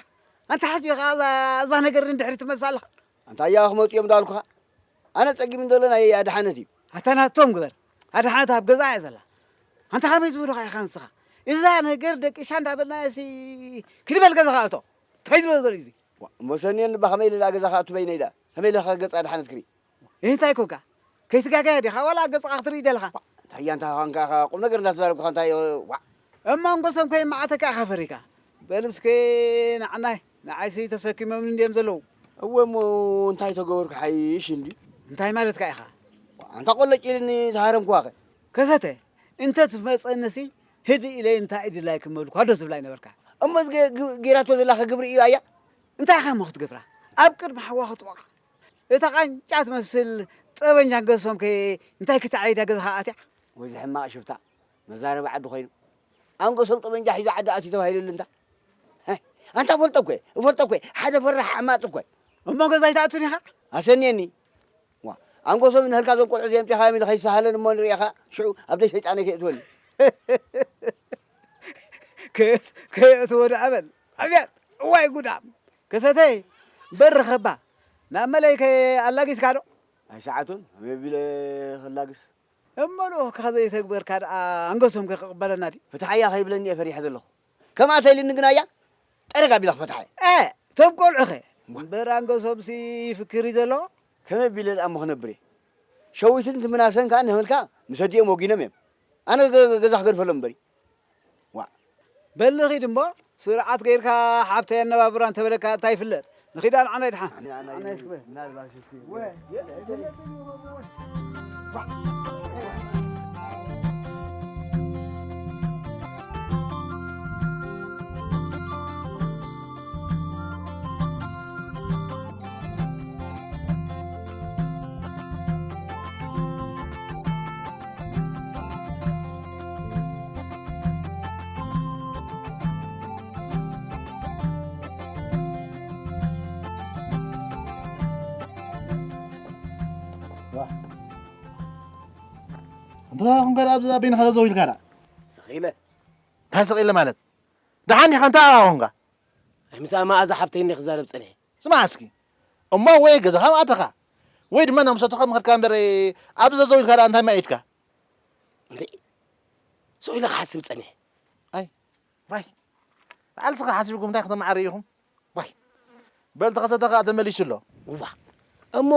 ኣንታ ሕጂ ከኣ እዛ፣ እዛ ነገር ንድሕሪት ትመልሳ ኣለኻ። ኣንታ እያ ክመጹ እዮም ዳልኩኻ። ኣነ ጸጊም እንተሎ ናይ ኣድሓነት እዩ። ኣታ ናቶም ግበር። ኣድሓነት ኣብ ገዛ እያ ዘላ። ኣንታ ከመይ ዝበሉኻ ኢኻ ንስኻ? እዛ ነገር ደቂሻ እንዳበልናዮ ሲ፣ ኪድ በል ገዛኻ እቶ። እንታይ ዝበሎ ዘሎ እዩ እዚ? ዋ፣ እሞ ሰንየኒ እባ ከመይ ኢለ ደኣ ገዛ ክኣቱ በይነይ ደኣ? ከመይ ኢለ ከ ገጻ ድሓነት ክርኢ? እህ፣ እንታይ ኮንካ? ከይትጋገያ ዲኻ ዋላ ገጽኻ ክትርኢ ደለኻ? ዋ፣ እንታይ እያ እንታ ኳንካ ኢኻ ቁም ነገር እንዳተዛረብኩኻ እንታይ፣ ዋ። እሞ ኣንጎሶም ከይመዓተካ ኢኻ ፈሪካ። በል እስከ ንዓናይ፣ ንዓይሲ ተሰኪሞምኒ እንድዮም ዘለዉ። እወ እሞ እንታይ ተገበርኩ ሓይሽ እንድዩ? እንታይ ማለትካ ኢኻ? ዋ፣ ኣንታ ቆለጭ ኢልኒ ተሃረምኩዋኸ። ከሰተ፣ እንተ ትመጸንሲ ህድእ ኢለ እንታይ ድላይ ክመልኳ ዶ ዝብላ ይነበርካ? እሞ እዚ ገ-፣ ግ-፣ ጌራቶ ዘላኸ ግብሪ እዩ ኣያ? እንታይ ኢኻ እሞ ክትገብራ? ኣብ ቅድሚ ሓዋ ክትወቕዓ? እታ ቃንጫ ትመስል ጠበንጃ ኣንገሶም ከ እንታይ ክትዓይዳ ገዛኻ ኣትያ? ወይ እዚ ሕማቕ ሽፍታ፣ መዛረቢ ዓዲ ኮይኑ። ኣንገሶም ጠበንጃ ሒዙ ዓዲ ኣትዩ ተባሂሉሉ እንታ? ሀይ፣ ኣንታ እፈልጦ እኮ እየ፣ እፈልጦ እኮ እየ። ሓደ ፈራሕ ዓማጺ እኮ እየ። እሞ ገዛይ ትኣቱን ኢኻ? ኣሰንየኒ። ዋ፣ ኣንገሶም ንህልካ እዞም ቆልዑ እዚኦም ጢኻ ኢሉ ከይሰሃለን እሞ ንርእኻ ሽዑ ኣብ ደይ ሰይጣነይ ከየእትወኒ። ከየት-፣ ከየእትዎ ደኣ በል። ኣብያት፣ እዋይ ጉዳም። ከሰተይ፣ በሪ ኸባ። ናብ መለይከ ኣላጊስካ ዶ? ኣይሰዓቱን፣ ኣበይ ቢለ ክላግስ? እሞ ልኡኽካ ዘይተግበርካ ደኣ ኣንገሶም ከ ክቕበለና ድዩ? ፍትሓያ ከይብለኒ እየ ፈሪሐ ዘለኹ። ከምኣ ተኢልኒ ግን ኣያ፣ ጠረግ ኣቢለ ክፈትሓ እየ። እ፣ እቶም ቆልዑኸ? እምበር ኣንገሶምሲ ይፍክር እዩ ዘሎ። ከመይ ቢለ ደኣ እሞ ክነብር እየ? ሸዊትን ትምናሰን ከኣ ንህልካ ምስ ኣዲኦም ወጊኖም እዮም። ኣነ ገ-፣ ገ-፣ ገዛ ክገድፈሎም እምበሪ። ዋእ። በል ንኺድ እሞ፣ ስርዓት ገይርካ ሓብተይ ኣነባብራ እንተበለካ እንታይ ይፍለጥ? ንኺድ ኣንዓናይ ድሓን። እንተ ኹንካ ደኣ ኣብዚ ኣበይንኻ ዘዘው ኢልካ ደኣ? ስቕ ኢለ። እንታይ ስቕ ኢለ ማለት? ደሓን ዲኻ? እንታይ ኾንካ? ኣይ፣ ምስ መኣዛ ሓፍተይ እንደ ክዛረብ ጸኒሐ። ስማዕ እስኪ፣ እሞ ወይ ገዛኻ ምኣተኻ፣ ወይ ድማ ናብ ምሰተኻ ምኸድካ እምበር፣ ኣብዚ ዘዘው ኢልካ ደኣ እንታይ ማይ ኢድካ? እንዴ፣ ስቕ ኢለ ክሓስብ ጸኒሐ። ኣይ፣ ዋይ፣ በዓል ስኻ ሓሲብኩም እንታይ ከተመዓሪ ኢኹም? ዋይ፣ በል ተኸሰተ ከኣ ተመሊሱ ኣሎ። እዋ፣ እሞ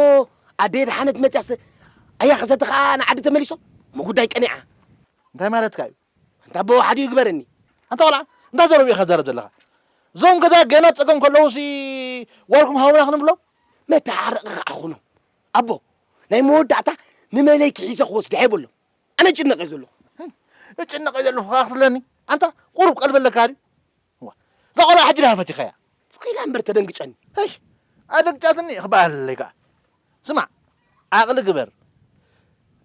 ኣደይ ደሓነት መፅያስ ኣያ ከሰተ ከዓ ንዓዲ ተመሊሶም? እሞ ጉዳይ ቀኒዓ። እንታይ ማለትካ እዩ? ኣንታ ኣቦ ሓዲኡ ይግበረኒ። ኣንታ ቆልዓ፣ እንታይ ዘረብ ኢኻ ትዛረብ ዘለኻ? እዞም ገዛ ገና ፀገም ከለዉ ሲ ጓልኩም ሃቡና ክንብሎም? መተዓረቂ ከዓ ኹኖም። ኣቦ፣ ናይ መወዳእታ ንመለይ ክሒሰ ክወስዶ ኣይበሎም። ኣነ እጭነቕ እየ ዘለኹ። እጭነቕ እየ ዘለኹ ከዓ ክትብለኒ? ኣንታ ቁሩብ ቀልቢ ኣለካ ድዩ? እዋ፣ እዛ ቆልዓ ሕጂ ድኣ ፈቲኻያ? ስቕ ኢላ እምበር ተደንግጨኒ። እሽ፣ ኣደንግጫትኒ ክበሃለለይ ከዓ። ስማዕ፣ ዓቕሊ ግበር።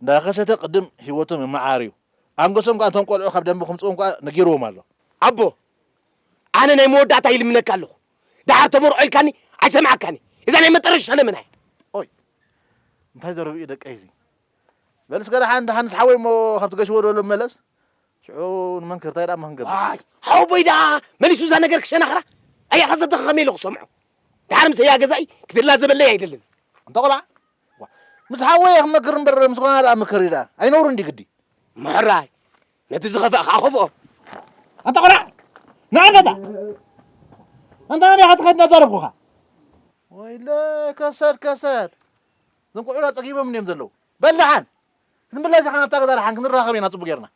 እንዳኸሰተ ቅድም ህይወቶም ይመዓር እዩ። ኣንገሶም ከዓ እቶም ቆልዑ ካብ ደንበ ክምፅኦም ከዓ ነጊርዎም ኣሎ። ኣቦ፣ ኣነ ናይ መወዳእታ ይልምነካ ኣለኹ። ደሓር ተመርዖ ኢልካኒ ኣይሰምዓካኒ። እዛ ናይ መጠረሻ ለመና እያ። ኦይ፣ እንታይ ዘረብኡ ደቀይ እዚ? በል እስከ ደሓን፣ ደሓን ሓወይ እሞ ካብቲ ገሽዎ ደሎ መለስ። ሽዑ ንመንክር እንታይ ደኣ ክንገብር? ኣይ፣ ሓወቦይ ደኣ መሊሱ እዛ ነገር ክሸናኽራ? ኣያ ከሰተ ከመይ ኢለ ክሰምዖ? ደሓር ምስ ኣያ ገዛኢ ክትላዘበለይ ኣይደልን። ኣንታ ቆልዓ፣ ዋ፣ ምስ ሓወይ ክመክር እምበር ምስ ጓና ደኣ ምከር እዩ ደኣ። ኣይነውርን ድዩ ግዲ? ምሕራይ፣ ነቲ ዝኸፍአ ከዓ ከፍኦ። ኣንታ ቆልዓ፣ ንዓ ነታ። ኣንታ ናበይ ኢኻ ትኸይድ እናዛረብኩኻ? ወይለ፣ ከሰድ፣ ከሰድ። እዞም ቆልዑ ጸጊቦም እዮም ዘለዉ። በል ደሓን። ክንብላ እዚኻ ናብታ ገዛ ደሓን ክንራኸብ ኢና ጽቡቅ ጌርና።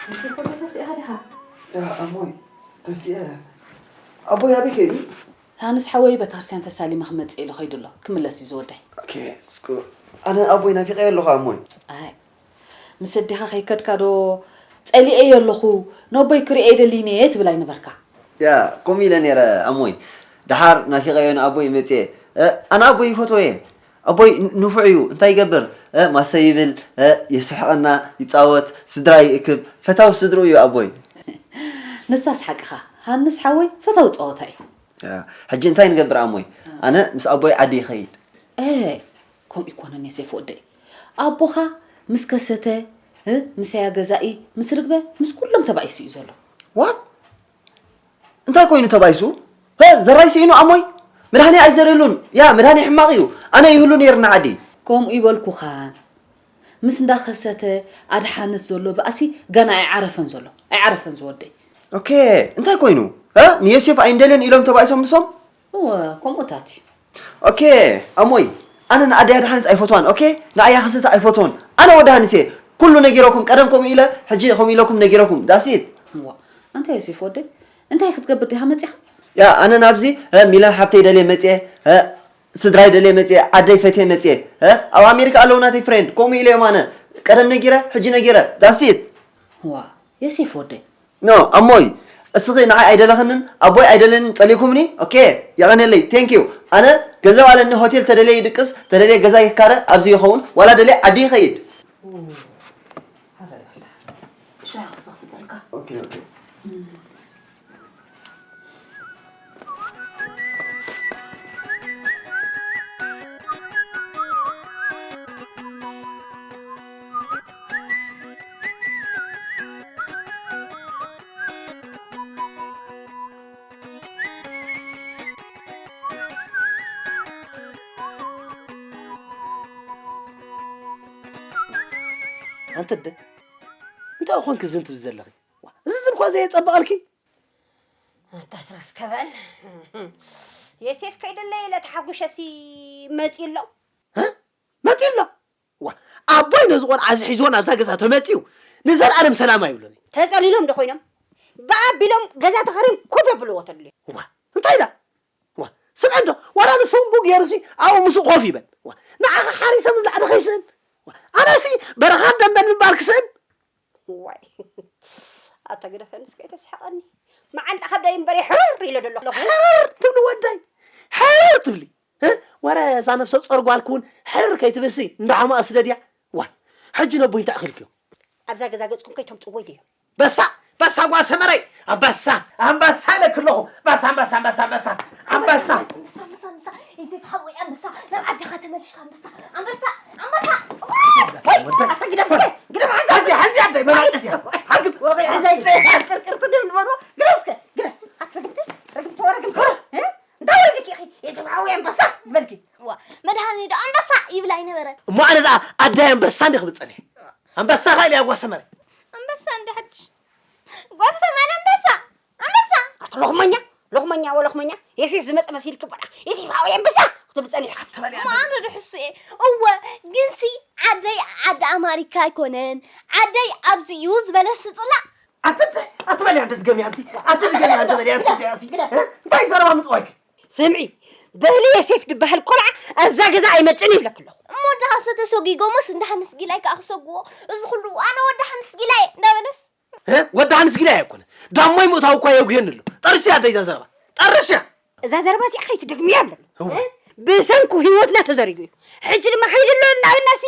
ዮሴፍ ወደ ተሲእኻ ዲኻ? ያ፣ ኣሞይ፣ ተሲአ። ኣቦይ ኣበይ ከይዱ? ሃንስ ሓወይ ቤተክርስትያን ተሳሊመ ክመጽእ ኢሉ ከይዱ ኣሎ። ክምለስ እዩ ዝወደይ። ኦኬ፣ እስኩ ኣነ ኣቦይ ናፊቐዮ ኣለኹ ኣሞይ። ኣይ፣ ምስ ኣዴኻ ከይከድካ ዶ ጸሊኤዮ ኣለኹ፣ ነቦይ ክርእየ ደሊነ እየ ትብል ኣይነበርካ? ያ፣ ከምኡ ኢለ ነይረ ኣሞይ። ደሓር ናፊቐዮ ንኣቦይ መጽየ። እ፣ ኣነ ኣቦይ ይፈትዎ እየ። ኣቦይ ን-፣ ንፉዕ እዩ። እንታይ ይገብር? እ፣ ማሰ ይብል፣ እ፣ የስሕቐና፣ ይጻወት፣ ስድራ ይእክብ። ፈታዊ ስድርኡ እዩ ኣቦይ። ንሳስ ሓቅኻ። ሃንስ ሓወይ ፈታዊ ጸወታ እዩ። ያ፣ ሕጂ እንታይ ንገብር ኣሞይ? ኣነ ምስ ኣቦይ ዓዲ ይኸይድ። ኤ፣ ከምኡ ይኮነን ዮሴፍ ወደይ። ኣቦኻ ምስ ከሰተ፣ እ፣ ምስ ኣያ ገዛኢ፣ ምስ ርግበ፣ ምስ ኩሎም ተባኢሱ እዩ ዘሎ። ዋት? እንታይ ኮይኑ ተባኢሱ? ሀ፣ ዘራይ ስኢኑ ኣሞይ? መድሃኒ ኣይዘርየሉን። ያ፣ መድሃኒ ሕማቕ እዩ። ኣነ ይህሉ ነይርና ዓዲ። ከምኡ ይበልኩኻን። ምስ እንዳኸሰተ ኣድሓነት ዘሎ ባእሲ ገና ኣይዓረፈን ዘሎ። ኣይዓረፈን ዝወደይ። ኦኬ፣ እንታይ ኮይኑ? ሀ፣ ንዮሴፍ ኣይንደልን ኢሎም ተባኢሶም ንሶም? እወ፣ ከምኡታት እዩ። ኦኬ፣ ኣሞይ፣ ኣነ ንኣደይ ኣድሓነት ኣይፈትዋን፣ ኦኬ? ንኣያ ከሰተ ኣይፈትዎን። ኣነ ወዲ ሃንስ እየ። ኩሉ ነጊረኩም፣ ቀደም ከምኡ ኢለ፣ ሕጂ ከምኡ ኢለኩም ነጊረኩም። ዳሲት። እዋ፣ ኣንታ ዮሴፍ ወደይ፣ እንታይ ክትገብር ዲኻ መጺኻ? ያ፣ ኣነ ናብዚ፣ እ፣ ሚላን ሓብተይ ደልየ መጽየ፣ እ፣ ስድራይ ደልየ መጽየ፣ ዓደይ ፈትየ መጽየ፣ እ፣ ኣብ ኣሜሪካ ኣለዉ ናተይ ፍሬንድ፣ ከምኡ ኢለ እዮም ኣነ። ቀደም ነጊረ፣ ሕጂ ነጊረ። ዳሲት። እዋ፣ ዮሴፍ ወደይ። ኖ፣ ኣሞይ፣ እስኺ ንዓይ ኣይደለኽንን፣ ኣቦይ ኣይደለንን፣ ጸሊእኩምኒ? ኦኬ፣ የቐንየለይ፣ ቴንክ ዩ። ኣነ ገንዘብ ኣለኒ፣ ሆቴል ተደልየ ይድቅስ፣ ተደልየ ገዛ ይካረ፣ ኣብዚ ይኸውን፣ ዋላ ደልየ ዓዲ ይኸይድ። ሻሂ ክሰኽትተልካ። ኦኬ፣ ኦኬ። ኣንተ ኣደ፣ እንታይ ኮንኪ ዝን ትብሊ ዘለኺ? ዋ፣ እዚ ዝን እኳ ዘየጸብቐልኪ? ኣንታ ስረስ ከበል። ዮሴፍ ከይደለየ ኢለ ተሓጒሸሲ መጺኡ ኣሎ። እ? መጺኡ ኣሎ? ዋ፣ ኣቦይ ነዚ ቆልዓ እዚ ሒዝዎ ናብዛ ገዛ ተመጺኡ ንዘለኣለም ሰላም ኣይብሉን። ተጸሊሎም ዶ ኮይኖም? ብኣቢሎም ገዛ ተኸርዮም ኮፍ የብልዎ ተድልዮ። ዋ፣ እንታይ ኢላ? ዋ፣ ስምዒ እንዶ፣ ዋላ ንሱ እምቡ ገይሩ ሲ ኣብኡ ምስኡ ኮፍ ይበል። ዋ፣ ንዓኻ ሓሪሰ ምብላዕ ዶ ከይስእን? ዋ፣ ኣነሲ በረኻን ደንበን ምባል ክስእን? ዋይ፣ ኣታ ግደፈንስ ከይተስሕቐኒ። መዓንጣ ከብደይ እምበር ሕርር ኢለ ደለኹ። ሕርር ትብሊ ወደይ፣ ሕርር ትብሊ። እ? ወረ እዛ ነብሰ ጾር ጓልኪ እውን ሕርር ከይትብልሲ እንዳ ሓሙኣ ስደድያ። ዋይ፣ ሕጂ ነቦይ እንታይ ኣኺልክዮ? ኣብዛ ገዛ ገጽኩም ከይተምጽዎ ኢለዮም። በሳ፣ በሳ ጓል ሰመረይ፣ ኣንበሳ፣ ኣንበሳ ኢለኪ ኣለኹ። በሳ፣ ኣንበሳ፣ ኣንበሳ፣ ኣንበሳ፣ ኣንበሳ። ኣንበሳ፣ ኣንበሳ፣ ኣንበሳ፣ ዮሴፍ ሓወይ ኣንበሳ፣ ናብ ዓድኻ ተመሊስካ ኣንበሳ፣ ኣንበሳ፣ ኣንበሳ። ወይ፣ ኣታ ግደፍ እስከ፣ ግደፍ ሓንሳብ። ሓዚ፣ ሓዚ ኣደይ መናጨት እያ። ሓግዝ። ወገይ፣ ሓዚ ኣደይ፣ ቅርቅር ትድብል በሎ። ግደፍ እስከ፣ ግደፍ። ኣንበሳ እንዲ ክብል ጸኒሐ። ኣንበሳ ኸ ኢለ ጓል ሰመረ። ኣንበሳ እንዲ ሓድሽ። ጓል ሰመረ ኣንበሳ። ኣንበሳ። ኣቲ ሎኽመኛ፣ ሎኽመኛ ወሎኽመኛ። የሴፍ ዝመጸ መሲልኪ በቃ። የሴፍ ኣወይ ኣንበሳ ክትብል ጸኒሐ። ኣትበል እያ። እሞ ኣነ ዶ ሕሱ እየ? እወ፣ ግንሲ ዓደይ ዓዲ ኣማሪካ ኣይኮነን። ዓደይ ኣብዚ እዩ ዝበለስ ጽላእ። ኣቲ፣ ኣቲ በልያ እንተ ድገምያ ኣንቲ፣ ኣቲ ድገምያ እንተ በልያ ኣንቲ እዚኣ ሲ። እ? እንታይ ዘረባ ምጽዋይክ? ስምዒ፣ በሊ የሴፍ ድበሃል ቆልዓ ኣብዛ ገዛ ኣይመጽእን ይብለክ ኣለኹ። እሞ ደኣ ሰተሰጒጎሞስ እንዳ ሓንስ ጊላይ ከኣ ክሰግዎ፣ እዚ ኩሉ ኣነ ወዲ ሓንስ ጊላይ እንዳበለስ። እ? ወዲ ሓንስ ጊላይ ኣይኮነ። ዳሞይ ምእታው እኳ የጉየኒ ኣሎ። ጠርሽያ ኣደይ እዛ ዘረባ። ጠርሽያ! እዛ ዘረባ እዚኣ ከይትደግምያ ኣለኒ። እወ። እ? ብሰንኩ ህይወትና ተዘሪጉ እዩ። ሕጂ ድማ ከይድሎ እናበልናሲ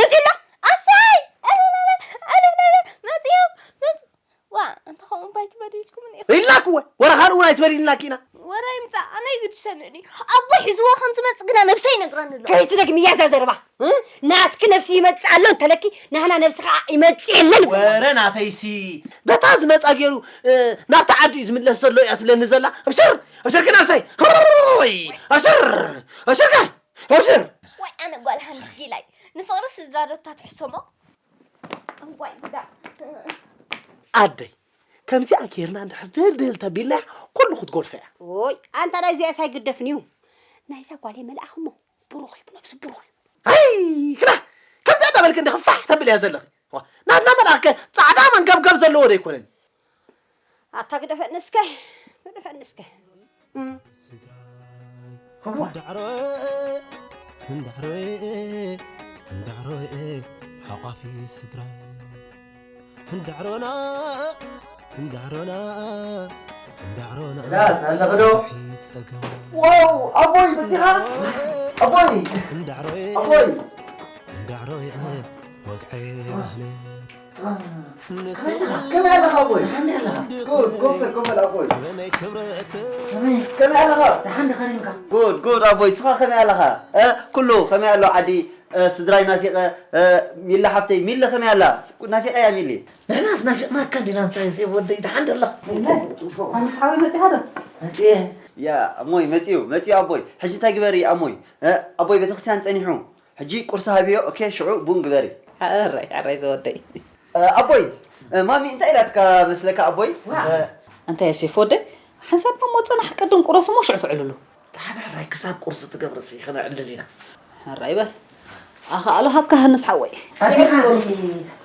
መጺኡ ኣሎ። ኣሰይ! ኣለለለ! ኣለለለ! መጺኡ! መጺኡ! ዋ፣ እንተ ኸምኡ እባ ኣይትበል ኢልኩምኒ ኢኹም። ኢልናኪ እወ። ወረ ካልእ እውን ኣይትበል ኢልናኪ ኢና። ወረ ይምጻእ፣ ኣነ ይግድሰኒ ድዩ? ኣቦይ ሒዝዎ ከም ዝመጽእ ግና ነብሰይ ይነግረኒ ኣሎ። ከይትደግምያ እዛ ዘረባ። እ? ናትኪ ነብሲ ይመጽእ ኣሎ እንተለኪ፣ ናህና ነብሲ ኸኣ ይመጽእ የለን። ወረ ናተይሲ፣ በታ ዝመጻ ገይሩ፣ እ፣ ናብታ ዓዲ እዩ ዝምለስ ዘሎ እያ ትብለኒ ዘላ። ኣብሽር፣ ኣብሽርኪ ነብሰይ። ሆይ፣ ኣብሽር፣ ኣብሽርኪ፣ ኣብሽር። ዋይ፣ ኣነ ጓል ሃንስ ጊላይ፣ ንፍቕሪ ስድራ ዶ እታ ትሕሰሞ? እዋይ፣ ጉዳ። ኣደይ፣ ከምዚኣ ጌርና እንድሕር ድህል ድህል ተቢልናያ፣ ኩሉ ክትጎድፎ እያ። ኦይ፣ ኣንታ ናይዚኣስ ኣይግደፍን እዩ። ናይዛ ጓለይ መልኣኽ እሞ፣ ብሩኽ እዩ፣ ብነብሱ ብሩኽ እዩ። ኣይ፣ ክላ፣ ከምዚኣ እንዳበልክ እንዲኺ ፋሕ ተብል እያ ዘለኺ። ዋ፣ ናትና መልኣኽ ከ ጻዕዳ መንገብገብ ዘለዎ ዶ ኣይኮነን? ኣታ ግደፈኒ እስከ፣ ግደፈኒ እስከ። ስድራይ፣ እዋ። እንዳዕሮ፣ እንዳዕሮ፣ እንዳዕሮ፣ ሓቋፊ ስድራይ። እንዳዕሮና፣ እንዳዕሮና፣ እንዳዕሮና፣ ዳት ኣለኽዶ? ጸገም። ዋው፣ ኣቦይ፣ በዚኻ? ኣቦይ! እንዳዕሮ፣ ኣቦይ! እንዳዕሮ፣ ወግዐ ባህለ። ከመይ ኣለኻ ኣቦይ? ከመይ ኣለኻ? ጉድ፣ ኮፍ በል፣ ኮፍ በል ኣቦይ። ከመይ? ከመይ ኣለኻ? ደሓን ዲኻ ከሪምካ? ጉድ፣ ጉድ ኣቦይ፣ ስኻ ከመይ ኣለኻ? እ፣ ኩሉ ከመይ ኣሎ ዓዲ? እ፣ ስድራይ ናፊቐ፣ እ፣ ሚሊ ሓፍተይ፣ ሚሊ ከመይ ኣላ? ናፊቐያ ሚሊ። ንሕናስ ናፊቕናካ እንዲና፣ እንታይ ሴፍ ወደይ፣ ደሓን ዶ ኣለኻ? ኣነስ ሓወይ መጺኻ ዶ? መጺኤ። ያ፣ ኣሞይ፣ መጺኡ፣ መጺኡ ኣቦይ። ሕጂ እንታይ ግበሪ ኣሞይ? እ፣ ኣቦይ ቤተክርስትያን ጸኒሑ። ሕጂ ቁርሲ ሃብዮ፣ ኦኬ፣ ሽዑ ቡን ግበሪ። ሕራይ፣ ሕራይ ዝወደይ። እ፣ ኣቦይ፣ እ፣ ማሚ እንታይ ኢላትካ መስለካ ኣቦይ? ዋ። እ፣ እንታይ ዮሴፍ ወደይ? ሓንሳብ እሞ ጽናሕ ቅድም ቁረሱ እሞ ሽዑ ትዕልሉ። ደሓን ሕራይ ክሳብ ቁርሲ ትገብርሲ ከነዕልል ኢና። ሕራይ በል። ኣኸኣሎ ሃብካ ሃንስ ሓወይ። ኣዴኻ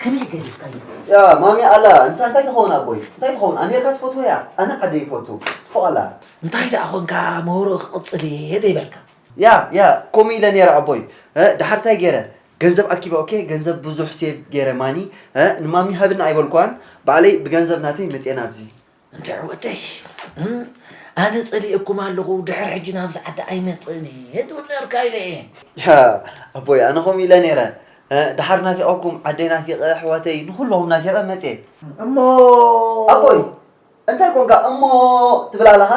ከመይ ገዲፍካዮ? ያ ማሚ ኣላ፣ ንሳ እንታይ ትኸውን ኣቦይ? እንታይ ትኸውን? ኣሜሪካ ትፈትዎ እያ። ኣነ ዓደይ ይፈቱ። ጽቡቕ ኣላ። እንታይ ደኣ ኾንካ መህሮ ክቕጽል እየ ደይበልካ? ያ፣ ያ፣ ከምኡ ኢለ ነይረ ኣቦይ። እ፣ ደሓር እንታይ ገይረ? ገንዘብ ኣኪበ፣ ኦኬ፣ ገንዘብ ብዙሕ ሴቭ ገይረ ማኒ፣ እ፣ ንማሚ ሃብና ኣይበልኳን። ባዕለይ ብገንዘብ ናተይ መጽኤ ናብዚ። እንተ ወደይ፣ እም፣ ኣነ ጸሊኤኩም ኣለኹ፣ ድሕር ሕጂ ናብዚ ዓዲ ኣይመጽእን እየ ትብል ነርካ ኢለ እየ። ያ፣ ኣቦይ፣ ኣነ ከምኡ ኢለ ነይረ። እ፣ ደሓር ናፊቐኩም፣ ዓደይ ናፊቐ፣ ኣሕዋተይ፣ ንኹለኹም ናፊቐ መጽኤ። እሞ ኣቦይ፣ እንታይ ኮንካ እሞ ትብል ኣለኻ?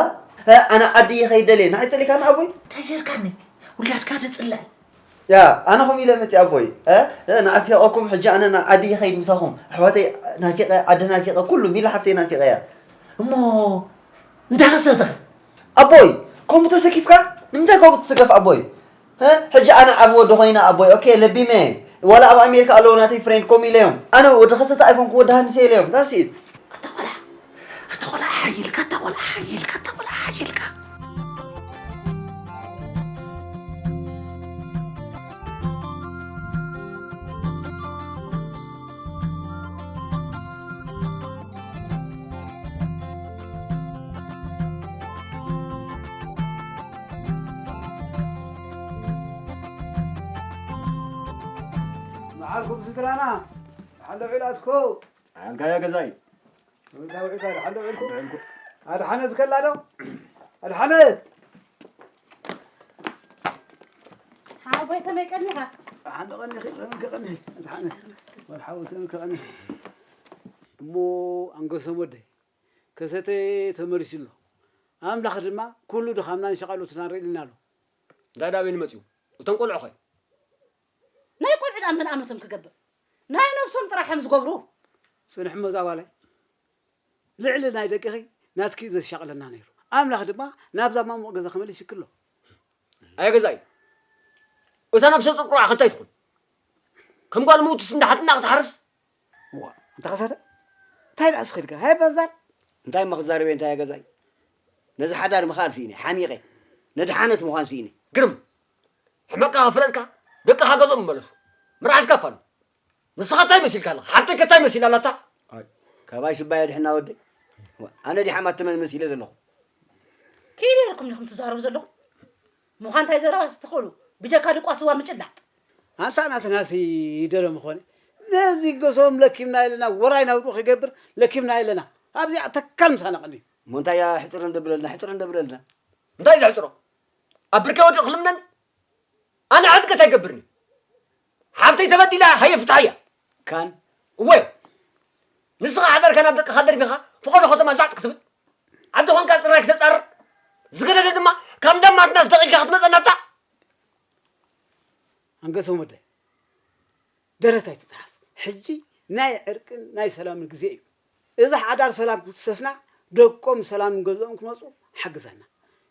እ፣ ኣነ ዓዲ ይኸይድ ደልየ፣ ንዓይ ጸሊእካኒ ኣቦይ? እንታይ ጌርካኒ? ውላድካ ድጽላእ። ያ፣ ኣነ ከምኡ ኢለ መጽእ ኣቦይ። እ፣ እ፣ ናፊቐኩም፣ ሕጂ ኣነ ናብ ዓዲ ይኸይድ ምሳኹም። ኣሕዋተይ ናፊቐ፣ ዓዲ ናፊቐ፣ ኩሉ ሚሊ ሓፍተይ ናፊቐ እያ። እሞ እንታይ ከሰተ? ኣቦይ፣ ከምኡ ተሰኪፍካ? ንምንታይ ከምኡ ትስከፍ ኣቦይ? እ፣ ሕጂ ኣነ ዓቢ ወዲ ኮይነ ኣቦይ፣ ኦኬ፣ ለቢመ። ዋላ ኣብ ኣሜሪካ ኣለዉ ናተይ ፍሬንድ ከምኡ ኢለዮም። ኣነ ወዲ ከሰተ ኣይኮንኩ፣ ወዲ ሃንሰ ኢለዮም። That's it። ኣታ ቆልዓ፣ ኣታ ቆልዓ ሓይልካ፣ ኣታ ቆልዓ ሓይልካ፣ ኣታ ቆልዓ ሓይልካ። መዓልኩም ስድራና፣ ደሓን ዶ ውዒላትኩም? ደሓንካዮ ገዛይ? ከመይ ውዒልካ? ደሓን ዶ ውዒልኩም? ውዒልኩ። ኣድሓነ ዝከላ ዶ? ኣድሓነ! ሓወይ ከመይ ቀኒኻ? ደሓን ዶ ቀኒኺ? ከመይ ከቐኒ? ኣድሓነ። ወል ሓወይ ከመይ ከቐኒ? እሞ ኣንገሶም ወደይ፣ ከሰተ ተመሊሱ ኣሎ። ኣምላኽ ድማ ኩሉ ድኻምናን ሸቓሎትናን ርእልና ኣሎ። እንታይ ደኣ ኣበይ ንመጽኡ? እቶም ቆልዑ ኸ? ናይ ቆልዑ ደኣ መን ኣመቶም ክገብር? ናይ ነብሶም ጥራሕ እዮም ዝገብሩ። ጽንሒ እሞ እዛ ጓለይ፣ ልዕሊ ናይ ደቅኺ ናትኪ እዩ ዘሻቕለና ነይሩ። ኣምላኽ ድማ ናብዛ ማሙቕ ገዛ ክመልስኪ ኣሎ። ኣየ ገዛኢ፣ እታ ነብሰ ጡር ቆልዓ ከ እንታይ ትኹን? ከም ጓል ምውትስ እንዳ ሓትና ክትሓርስ። ዋ፣ እንተ ኸሰተ እንታይ ደኣ ስኺልካ? ሃይ በዛር። እንታይ እሞ ክዛረብ እየ፣ እንታይ እየ ገዛይ? ነዚ ሓዳር ምኽኣል ስኢነ፣ ሓሚቐ። ነድሓነት ምዃን ስኢነ። ግርም። ሕመቃ ከፍለጥካ፣ ደቅኻ ገዝኦም ይመለሱ። መርዓትካ እኳ ኣሎ። ንስኻ እንታይ መሲልካ ኣለኻ? ሓብተይ ከ እንታይ መሲላ ኣላታ? ኣይ፣ ካባይ ስባይ ኣድሕና ወደይ። ዋ፣ ኣነ ዲሓ ማተመን መሲለ ዘለኹ? ክኢለ ኢልኩም ኢኹም ትዛረቡ ዘለኹም? ምዃን እንታይ ዘረባ ስትኽእሉ፣ ብጀካ ድቋ ስዋ ምጭላጥ። ኣንታ ናትናሲ ይደሎ ምኾነ። ነዚ ገሶም ለኪምና ኣለና፣ ወራይ ናውዱ ክገብር ለኪምና ኣለና። ኣብዚኣ ተካል ምሳና ቀኒ። እሞ እንታይ እያ ሕፅር እንደብለልና፣ ሕፅር እንደብለልና? እንታይ ዘሕፅሮ? ኣብ ብርከ ወዲቑ ክልምነን? ኣነ ዕጥቂ እንታይ ገብርኒ? ሓብተይ ተበዲላ ሃየ ፍትሓያ። ካን? እወ። ንስኻ ሓዳርካ ናብ ደቅኻ ደርቢኻ፣ ፈቐዶ ከተማ ዛጥ ክትብል? ዓዲ ኾንካ ጥራይ ክተጻርር? ዝገደደ ድማ ካብ እንዳማትና ዝደቂልካ ክትመጸና እታ? ኣንገሶም ወደይ፣ ደረት ኣይትጥሓስ። ሕጂ ናይ ዕርቅን ናይ ሰላምን ግዜ እዩ። እዚ ሓዳር ሰላም ክትሰፍና፣ ደቆም ሰላም ገዝኦም ክመጹ ሓግዘና።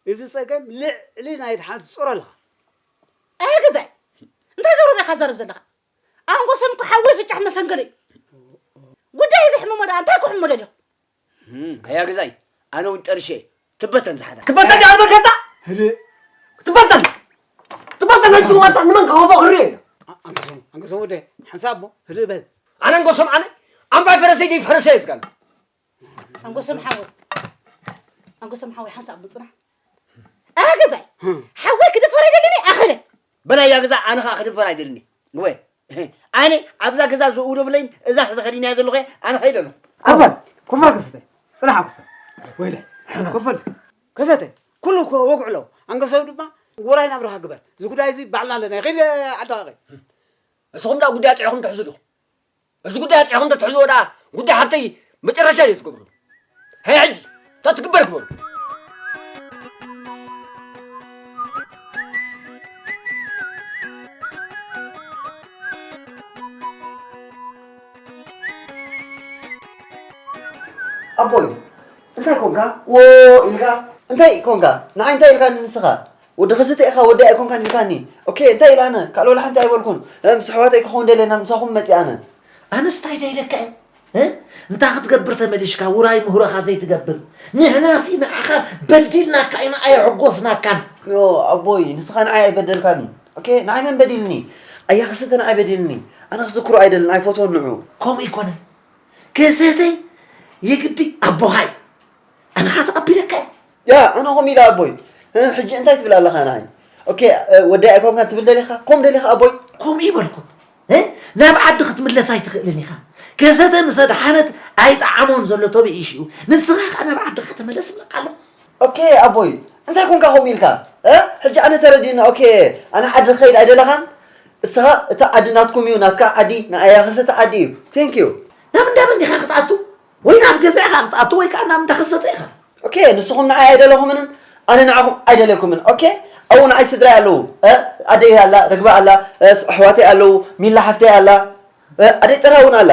እዚ ጸገም ልዕሊ ናይ ድሓን ትጽሮ ኣለኻ። ኣየ ገዛይ፣ እንታይ ዘውረደ ኢኻ ትዛረብ ዘለኻ? ኣንጎሶም እኮ ሓወይ ፍጫሕ መሰንገለ እዩ። ጉዳይ እዚ ሕመሞ ደኣ እንታይ ክሕመሞ ደሊኹ? እም፣ ኣያ ገዛይ፣ ኣነ እውን ጠርሼ ትበተን ዝሓታ። ትበተን ዳኣ መሸጣ? ህድእ። ትበተን። ትበተን፣ ነቲ ዋጣ ንመን ክኸፎ ክርኢ። ኣ-፣ ኣንገሶም፣ ኣንገሶም ወደ፣ ሓንሳብ እሞ፣ ህድእ በል። ኣነ ኣንገሶም ኣነ፣ ኣምባይ ፈረሰይ ደይ ፈረሰይ እየ ዝጋል። ኣንጎሶም ሓወይ። ኣንጎሶም ሓወይ፣ ሓንሳብ እሞ ጽናሕ። ኣያ ገዛይ፣ ህም። ሓወይ ክድፈር ኣይደልን እየ፣ ኣኸለ። በል ኣያ ገዛ፣ ኣነ ኸኣ ክድፈር ኣይደልን እየ። ወይ፣ ኣነ ኣብዛ ገዛ ዝእውዶ ብለይን እዛ ተኸዲናያ ዘለኹ እየ፣ ኣነ ኸይደ ኣለኹ። ኮፈል፣ ኮፈል ከሰተ። ጽናሕ ኮፈል። ወይለ፣ ኮፈል። ከሰተ፣ ኩሉ እኮ ወግዑ ኣለዎ። ኣንገሶም ድማ ውራይ ናብራኻ ግበር። እዚ ጉዳይ እዚ ባዕልና ኣለና። ኸይደ ዓድኻ ኸይድ። እስኹም ደኣ ጉዳይ ኣጥዒኹም ትሕዙ ዲኹም? እዚ ጉዳይ ኣጥዒኹም ተትሕዝዎ ደኣ ጉዳይ ሓብተይ መጨረሻ እየ ዝገብሮ። ሃይ ሕጂ፣ እንታይ ትግበር ክበሉ? ኣቦይ፣ እንታይ ኮንካ? ዎ ኢልካ? እንታይ ኮንካ? ንዓይ እንታይ ኢልካኒ ንስኻ? ወዲ ከሰተ ኢኻ፣ ወዲ ኣይኮንካን ኢልካኒ። ኦኬ፣ እንታይ ኢለ ኣነ? ካልእ ወላ ሓንቲ ኣይበልኩን። እ፣ ምስ ኣሕዋተይ ክኸውን ደልየ ናብ ምሳኹም መፂእ ኣነ። ኣነስ እንታይ ዶ ኢለካ እየ? እ? እንታይ ክትገብር ተመሊሽካ ውራይ ምህሮኻ ዘይትገብር? ንሕናሲ ንዓኻ በዲልናካ ኢና፣ ኣየሐጎስናካን። ኖ፣ ኣቦይ፣ ንስኻ ንዓይ ኣይበደልካን እዩ። ኦኬ፣ ንዓይ መን በዲልኒ? ኣያ ከሰተ ንዓይ በዲልኒ። ኣነ ክዝክሮ ኣይደልን፣ ኣይፈትዎን ንዑ። ከምኡ ኣይኮነን። ከሰተ የግዲ ኣቦኻ እዩ። ኣነኻ ተቐቢለካ እየ። ያ፣ ኣነ ከምኡ ኢለ ኣቦይ። እ፣ ሕጂ እንታይ ትብል ኣለኻ ንዓይ? ኦኬ፣ እ፣ ወደይ ኣይኮንካን ትብል ደሊኻ? ከም ደሊኻ ኣቦይ? ከምኡ ይበልኩ። እ? ናብ ዓዲ ክትምለስ ኣይትኽእልን ኢኻ። ከሰተ ምስ ኣድሓነት ኣይጠዓሞን ዘሎ ተበኢሽኡ። ንስኻ ከኣ ናብ ዓድኻ ተመለስ እብለካ ኣለኹ። ኦኬ፣ ኣቦይ። እንታይ ኮንካ ከምኡ ኢልካ? እ? ሕጂ ኣነ ተረዲእኒ። ኦኬ፣ ኣነ ዓዲ ክኸይድ ኣይደለኻን? እስኻ እቲ ዓዲ ናትኩም እዩ፣ ናትካ ዓዲ፣ ናይ ኣያ ከሰተ ዓዲ እዩ። ቴንክ ዩ። ናብ እንዳ መን ዲኻ ክትኣቱ? ወይ ናብ ገዛ ኢኻ ክትኣቱ ወይ ከኣ ናብ እንዳ ከሰተ ኢኻ። ኦኬ፣ ንስኹም ንዓይ ኣይደለኹምንን ኣነ ንዓኹም ኣይደለኩምን። ኦኬ፣ ኣብኡ ንዓይ ስድራይ ኣለዉ። እ፣ ኣደይ ኣላ፣ ርግበ ኣላ፣ እ፣ ስ-፣ ኣሕዋተይ ኣለዉ፣ ሚላ ሓፍተይ ኣላ፣ እ፣ ኣደይ ጽራ እውን ኣላ።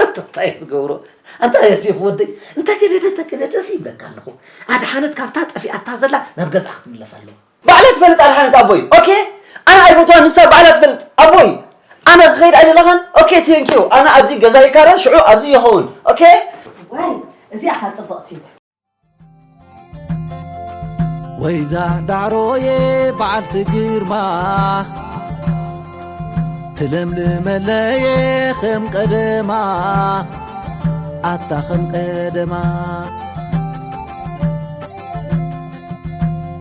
እንታይ ትገብሮ? ኣንታ ዮሴፍ ወደይ፣ እንተገደደ፣ እንተገደደስ ይብለካ ኣለኹ። ኣድሓነት ካብታ ጠፊኣታ ዘላ ናብ ገዛ ክትምለስ ኣለዎ። ባዕላ ትፈልጥ ኣድሓነት ኣቦይ። ኦኬ? ኣነ ኣይፈትዋን፣ ንሳ ባዕላ ትፈልጥ። ኣቦይ፣ ኣነ ክኸይድ ኣይደለኻን? ኦኬ፣ ቴንክ ዩ። ኣነ ኣብዚ ገዛ ይካረ፣ ሽዑ ኣብዚ ይኸውን። ኦኬ? ዋይ፣ እዚኣ ኸኣ ጽብቕቲ። ወይዛ ዳዕሮየ በዓልቲ ግርማ፣ ትለምልመለየ ከም ቀደማ፣ ኣታ ከም ቀደማ።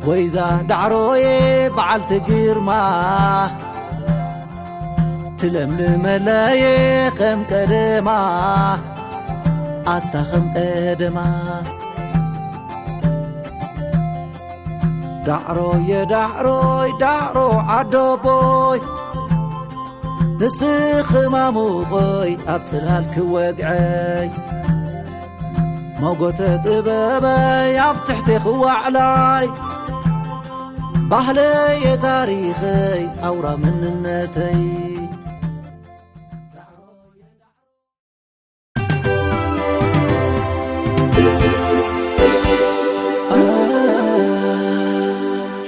ወይዛ ዳዕሮየ በዓልቲ ግርማ፣ ትለምልመለየ ከም ቀደማ፣ ኣታ ከም ቀደማ። ዳዕሮየ ዳዕሮይ ዳዕሮ ዓዶቦይ፣ ንስኺ ማሙቐይ ኣብ ጽላል ክወግዐይ፣ ሞጎተ ጥበበይ ኣብ ትሕቲ ክዋዕላይ፣ ባህለየ ታሪኸይ ኣውራ መንነተይ።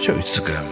ሸዊት ስገም።